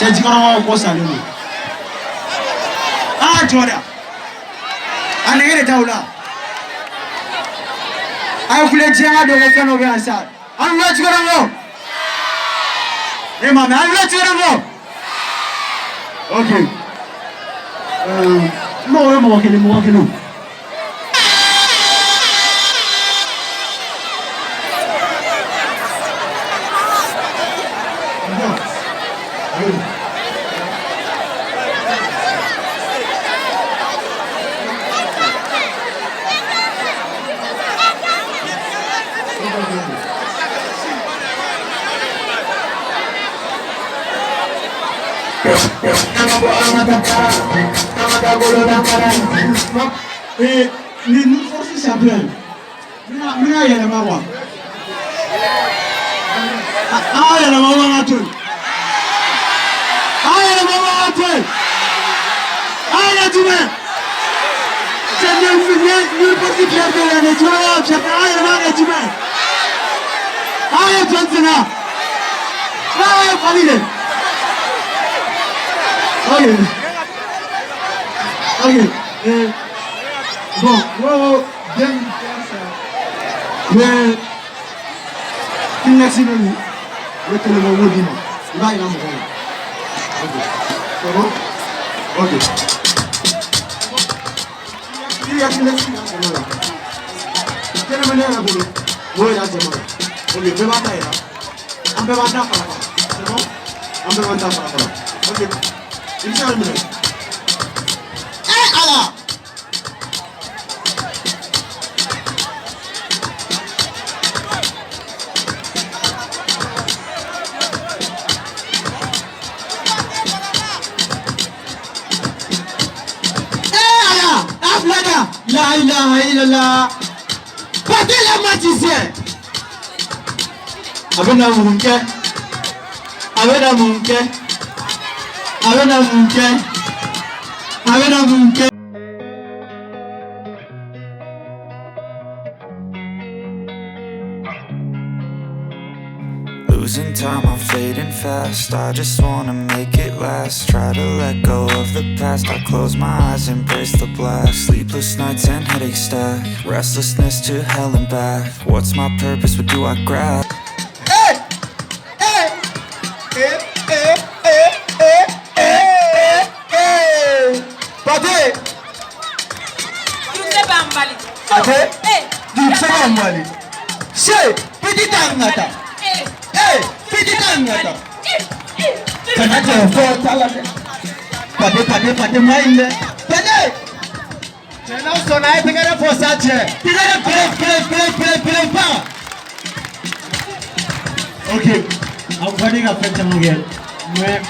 Cɛ jikɔrɔbaw ko salen don aa jɔ dɛ a nege de t'aw la a ye kule diɲɛ ka dɔn ko fɛn dɔ bɛ yan sa an wula jikɔrɔbaw e ma mɛ an wula jikɔrɔbaw ok n mago bɛ mɔgɔ kelen mɔgɔ kelen. Ni ni force champion n bɛna yɛlɛma quoi an ka yɛlɛma ou an ka to yen an ka yɛlɛma ou an ka to yen an yɛrɛ jumɛn cɛ ni ni force fierté la ni jumɛn y'a fierté an yɛlɛma kɛ jumɛn an ye jɔn senna n'a ye fali de ok ok bon n ko den mais Kleenex bɛ min o ye kelen bɔ n b'o d'i ma i b'a yira mɔgɔw la ok c'est bon ok i ka Kleenex yira jama la kelen bɛ ne yɛrɛ bolo n b'o yira jama la ok bɛɛ b'a ta yira an bɛɛ b'an ta fara fara c'est bon an bɛɛ b'an ta fara fara ok i bɛ se ka minɛ eh ala. La ilaha illallah. Battez les magiciens. A bɛ na mun kɛ? A bɛna mun kɛ? A bɛna mun kɛ? A bɛna mun kɛ? Losing time, I'm fading fast. I just wanna make it last. Try to let go of the past. I close my eyes, embrace the blast. Sleepless nights and headaches stack. Restlessness to hell and back. What's my purpose? What do I grab? Hey! Hey! Eh, eh, eh, eh, eh, eh! Pate! Dukisɛ b'an bali. Pate! Eh! Dukisɛ b'an bali. Se! Petit angata! Eh! Petit angata! Kana cɛ fɔ ta la dɛ. Pate, pate, pate, ma ɲi dɛ. Pate! Cɛ n'aw sɔnna a ye tɛgɛrɛ fɔ sa cɛ. Tɛgɛrɛ pere pere pere pere pere pa. Ok, a ka di ka fɛn caman kɛ, mais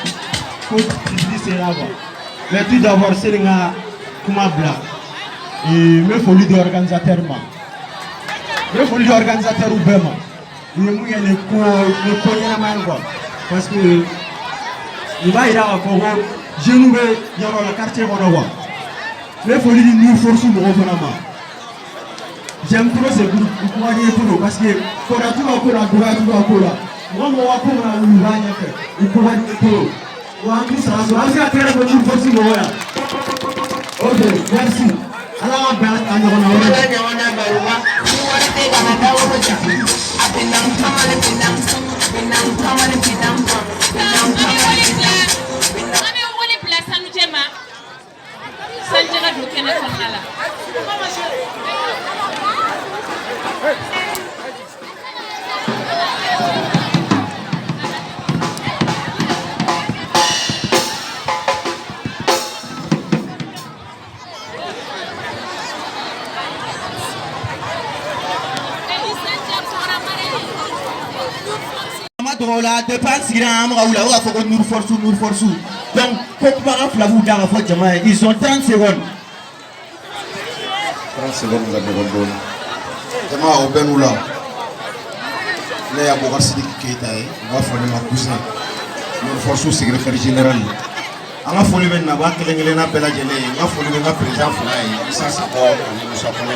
ko titiri sera quoi. Mais tout d'abord, sani n ka kuma bila, n bɛ foli di organisateur ma. N bɛ foli di organisateur bɛɛ ma. U ye mun kɛ nin ko ɲɛnama ye quoi. Parce que nin b'a yira k'a fɔ ko jeunes bɛ yɔrɔ la quartier kɔnɔ quoi. N bɛ foli di New Force mɔgɔw fana ma. J'aime trop ce groupe, u kuma di ye trop parce que kɔrɔ t'u ka ko la, dɔgɔya t'u ka ko la. Mɔgɔ mɔgɔ ka ko mana wuli u b'a ɲɛfɛ, u ko ka di ye trop. Wa an t'u sara sɔrɔ, an bɛ se ka tɛgɛrɛ fɔ New Force mɔgɔw la. Ok, merci. Ala ka bɛn a ɲɔgɔnna wɛrɛ. Ala ɲɔgɔnna baroba ni wari tɛ kana da woro ja a bɛ na kamalen bɛ na bɛ na kamalen bɛ na bɛ na kamalen bɛ na. An bɛ wele bila Sanujɛ ma. Sanujɛ ka don kɛnɛ kɔnɔna la. Ma tɔgɔ la, depuis an sigira an bɛ ka wuli, a bɛ ka fɔ ko Nour Force, Nour Force. Donc ko kumakan fila b'u da ka fɔ jama ye, ils ont 30 secondes. 30 secondes ka dɔgɔ dɔɔni. Jama, o bɛɛ n'u la. Ne ye Abubakar Sidiki Keyita ye, u b'a fɔ ne ma Cousin, Nour Force secrétaire général. An ka foli bɛ naba kelen kelenna bɛɛ lajɛlen ye. N ka foli bɛ n ka président fila ye, Isa Sakɔ ani Musa Kɔnɛ.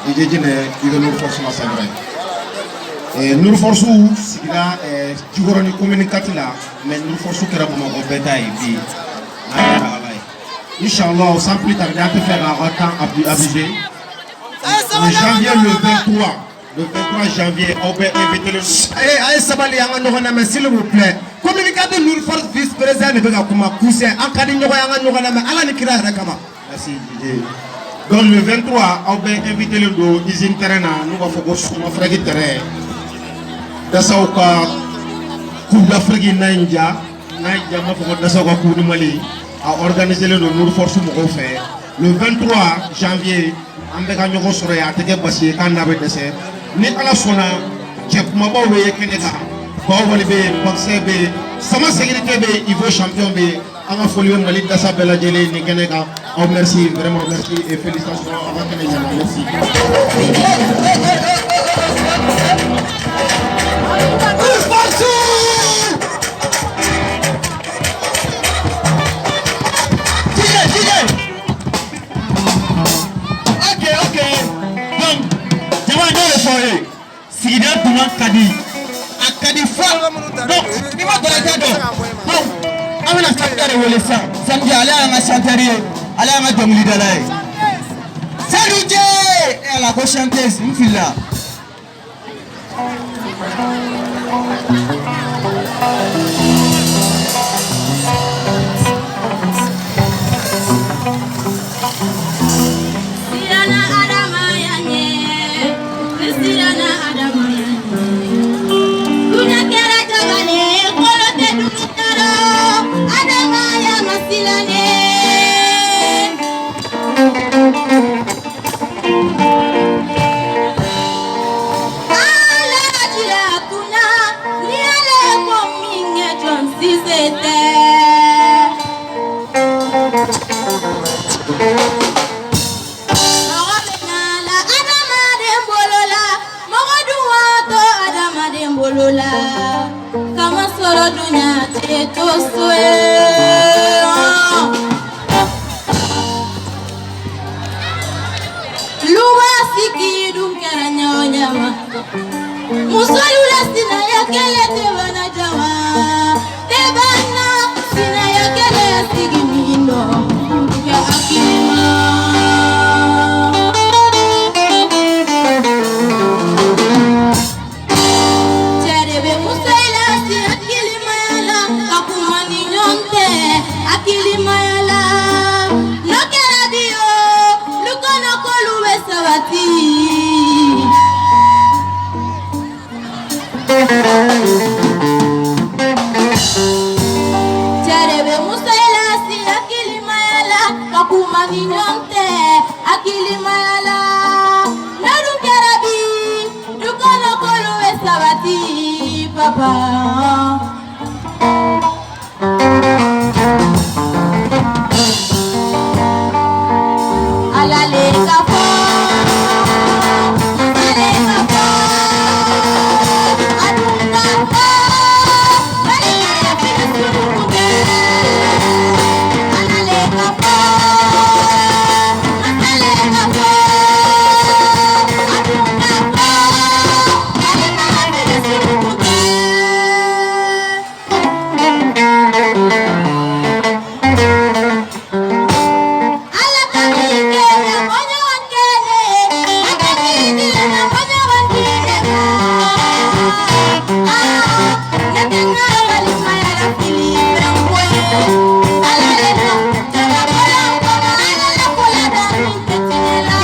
I Jinɛ, i bɛ Nour Force la, c'est vrai. Nour Force sigira Jikɔrɔni commune 4 la, mais Nour Force kɛra Bamakɔ bɛɛ ta ye bi n'a kɛra Ala ye. Inch'Allah, sans plus tarder, an tɛ fɛ k'a ka temps abuser. Le janvier, le 23, le 23 janvier, aw bɛ invité le. Eh, a ye sabali, an ka ɲɔgɔn lamɛn, s'il vous plaît. Communicateur Nour Force vice président de bɛ ka kuma. Cousin, an ka di ɲɔgɔn ye, an ka ɲɔgɔn lamɛn Ala ni kira yɛrɛ kama. Merci Didier. Donc le 23, aw bɛ invité le don usine terrain na, n'u b'a fɔ ko Sumafraki terrain. Dasaw ka Coupe d'Afrique n'a ye ja, n'a ye ja, n b'a fɔ ko Dasaw ka Coupe du Mali a organisé len don Nour Force mɔgɔw fɛ. Le 23 janvier, an bɛ ka ɲɔgɔn sɔrɔ yen, a tɛ kɛ basi ye k'an n'a bɛ dɛsɛ. Ni Ala sɔnna, cɛ kumabaw bɛ ye kɛnɛ kan. Bawali bɛ yen, Bakisɛ bɛ yen, Sama sécurité bɛ yen, Ivo champion bɛ yen. An ka foli bɛ Mali dasa bɛɛ lajɛlen nin kɛnɛ kan. Aw merci, vraiment merci et félicitations, aw ka kɛnɛ ɲɛna, merci. Nour Force! DJ, DJ! Ok, ok. Donc, jama, n'o de fɔ aw ye. Sigida duman ka di. A ka di fo. Donc, n'i ma dɔrɔn dɔn. Donc, an bɛna Sanujɛ de wele sisan. Sanujɛ, ale y'an ka chanteur ye, ale y'an ka dɔnkilidala ye. Sanujɛ! Eh Ala, ko chanteuse, n filila. Siranna Adama ya ɲɛ, ne siranna Adama ya ɲɛ. Dunya kɛra jabalen ye, kolo tɛ dugu tɔɔrɔ, Adama ya ma siran ne. Ala jira kunna, ni Ala ye ko min kɛ, jɔn si se tɛ. Mɔgɔ bɛ na la adamaden bolo la, mɔgɔ dun b'a to adamaden bolo la. Dunya tɛ to so ye. Luba sigi dun kɛra ɲɔgɔn ɲama. Musolu la sinaya kɛlɛ tɛ bana jama. Tɛ bana sinaya kɛlɛ sigi min dɔ. Kɛ hakili ma. Cɛ de bɛ muso la si hakilimaya la ka kuma ni ɲɔgɔn tɛ hakilimaya la. N'o kɛra bi o, lu kɔnɔ k'olu bɛ sabati. Cɛ de bɛ muso la si hakilimaya la ka kuma ni ɲɔgɔn tɛ hakilimaya la. N'o dun kɛra bi, du kɔnɔ k'olu bɛ sabati papa. Ala le ka fɔ, ale ka fɔ, a dun ka fɔ, balimaya fini suruku kɛ. Ala le ka fɔ, ale ka fɔ, a dun ka fɔ, balimaya fini suruku kɛ. Ala ka k'i kɛlɛ, ko ɲɔgɔn kɛlɛ, a ka k'i dilanna, ko ɲɔgɔn diinɛ ma. Aa, ne tɛ n ka balimaya la fili fɛn ko ye. Ala le na, jama bɔla n kɔnɔ, Ala la ko la da min tɛ tiɲɛ la.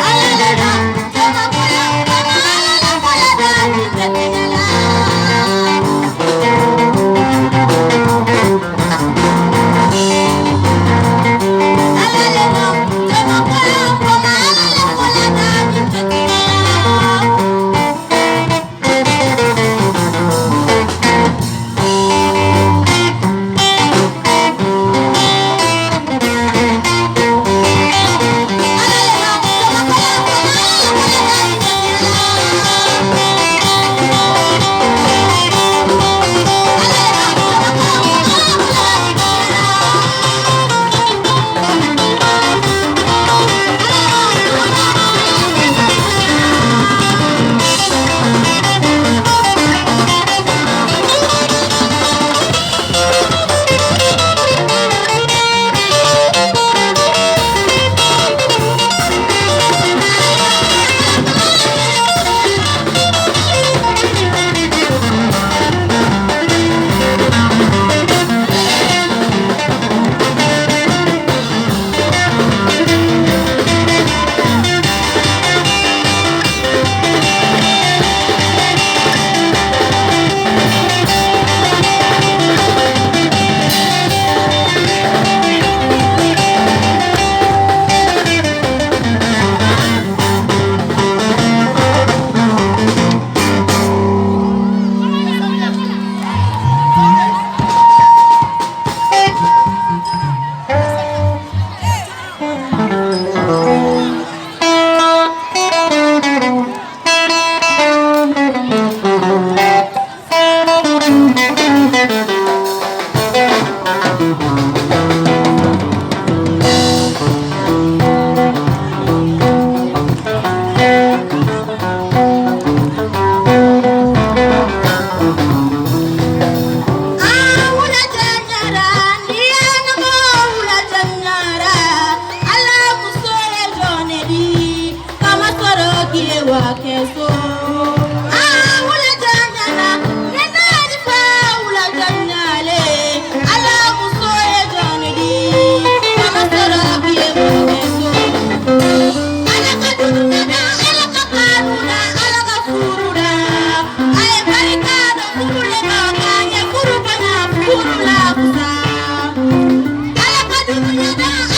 Ala le na, jama bɔla n kɔnɔ, Ala la ko la da min tɛ tiɲɛ la. Ala le na, jama bɔla n kɔnɔ, Ala la ko la da min tɛ tiɲɛ la.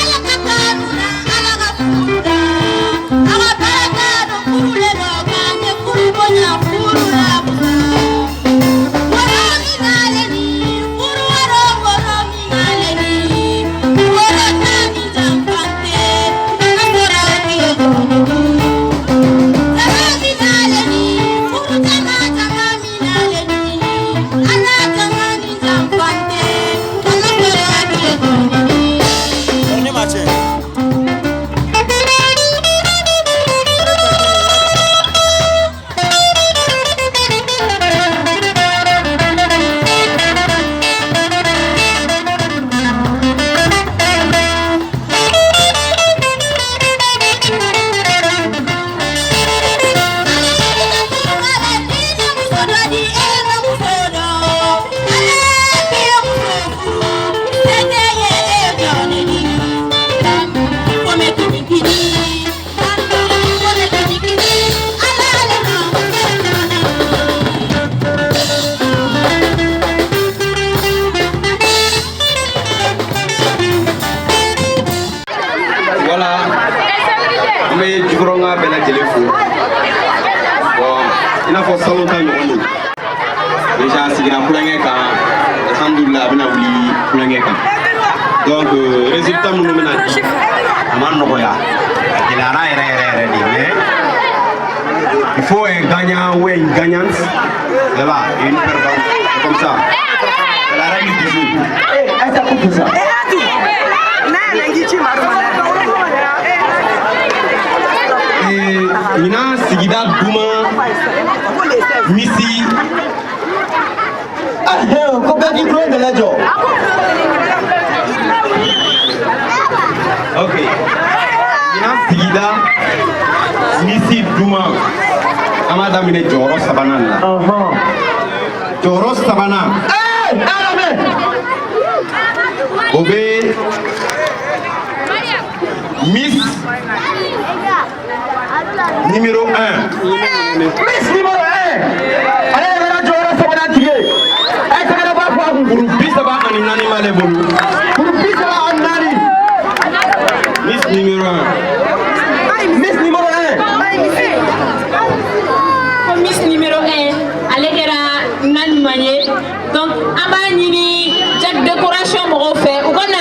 Ala ka kanu da, Ala ka furu da, a ka barika don furu le ma. Voilà, an bɛ Jikɔrɔnka bɛɛ lajɛlen fo. Bon, i n'a fɔ salon ta ɲɔgɔn don. Déjà a sigira kulonkɛ kan, alhamdulilah, a bɛna wuli kulonkɛ kan. Donc résultat minnu bɛna di, a ma nɔgɔya, a gɛlɛyara yɛrɛ yɛrɛ yɛrɛ de, mais il faut un gagnant ou une gagnante, là-bas, et une perdante. C'est comme ça. C'est la règle du jeu. Eh, ça coupe ça. Ɲinan sigida duman misi. Ko bɛɛ k'i tulo dɛlɛ jɔ. Ok, ɲinan sigida misi duman, an b'a daminɛ jɔyɔrɔ sabanan la. Jɔyɔrɔ sabanan, o bɛ Miss numéro 1. Miss numéro 1. Ale de bɛna jɔyɔrɔ sabanan tigi ye. A ye tɛgɛrɛ ba fɔ a kun. Kuru 34 b'ale bolo. Kuru 34. Miss numéro 1. Miss numéro 1. Ko Miss numéro 1, ale kɛra na ɲuman ye. Donc an b'a ɲini Jack Décoration mɔgɔw fɛ, u ka na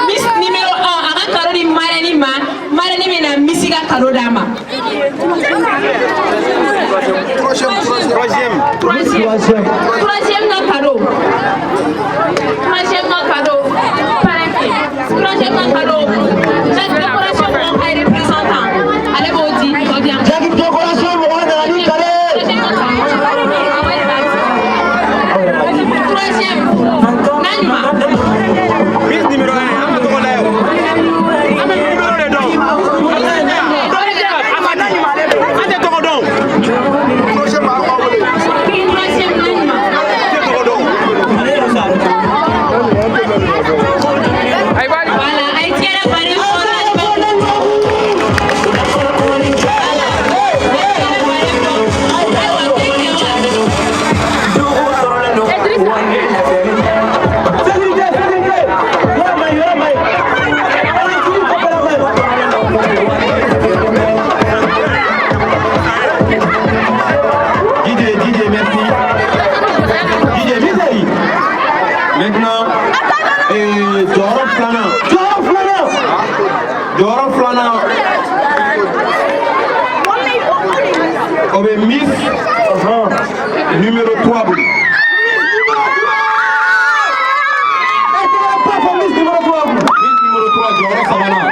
Miss numéro 1, a ka cadeau di marraine ma, marraine bɛ na Miss ka cadeau d'a ma. Troisième. Troisième. Troisième ka cadeau. Troisième ka cadeau. Pareil. Troisième ka cadeau. Jack Décoration mɔgɔw ka représentant, ale b'o di k'o di an ma. Jack Décoration mɔgɔw nana ni cadeau ye. Troisième. Naɲuman. Miss numéro 1, an ma tɔgɔ la ye o. An bɛ numéro de dɔn. An tɛ tɔgɔ dɔn. Troisième Naɲuman. An tɛ tɔgɔ dɔn. Voilà, a ye tɛgɛrɛ bari fɔ. Sécurité, sécurité. Yɔrɔ ma ɲi, yɔrɔ ma ɲi. Ayi, tigi kɔfɛla ma ɲi. DJ, DJ, merci. DJ, merci. Maintenant, jɔyɔrɔ filanan. Jɔyɔrɔ filanan. Jɔyɔrɔ filanan. O bɛ Miss numéro 3 bolo. A ye tɛgɛrɛ ba fɔ Miss numéro 3 kun. Miss numéro 3, jɔyɔrɔ sabanan.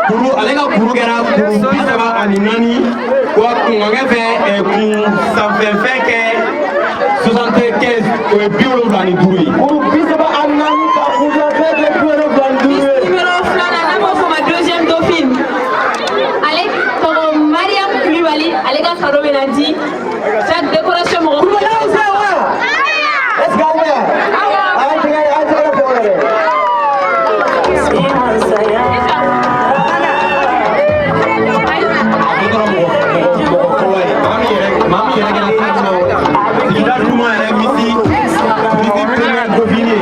Kuru, ale ka kuru kɛra kuru 34, wa kunkankɛ fɛ kun sanfɛfɛn kɛ 75, o ye 75 ye. Kuru 34 ka kunkanfɛn kɛ 75 ye. Numéro filanan, n'an b'o fɔ o ma deuxième dauphine. Ale tɔgɔ Mariam Kulibali, ale ka cadeau bɛna di Jack Décoration mɔgɔw. Kulubaliw fɛ wa? Est ce que aw bɛ yan? A ye tɛgɛ, a ye tɛgɛrɛ fɔ o la dɛ. Ale kɛra mɔgɔ fɔlɔ ye. Maa min yɛrɛ kɛra sisan sigida duman yɛrɛ misi première dauphine ye.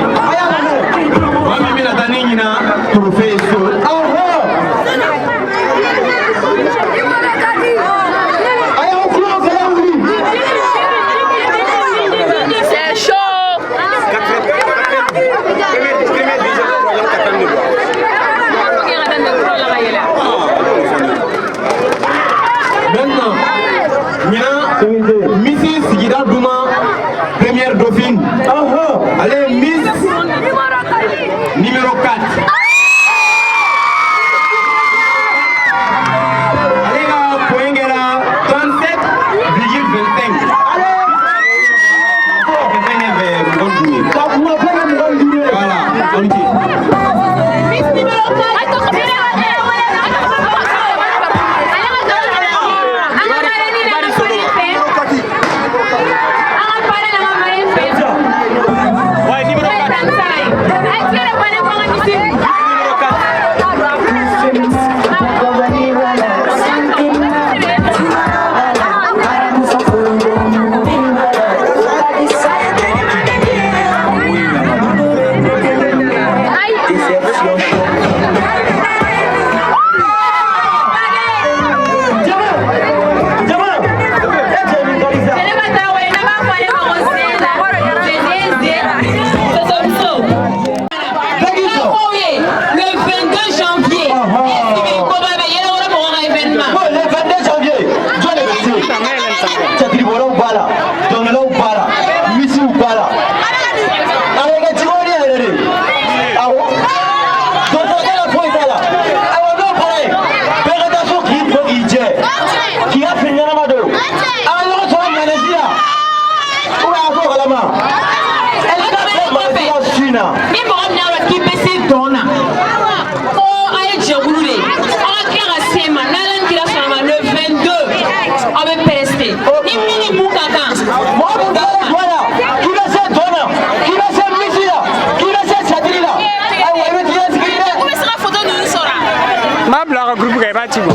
N b'a bila a ka groupe kan, i b'a ci bɔ.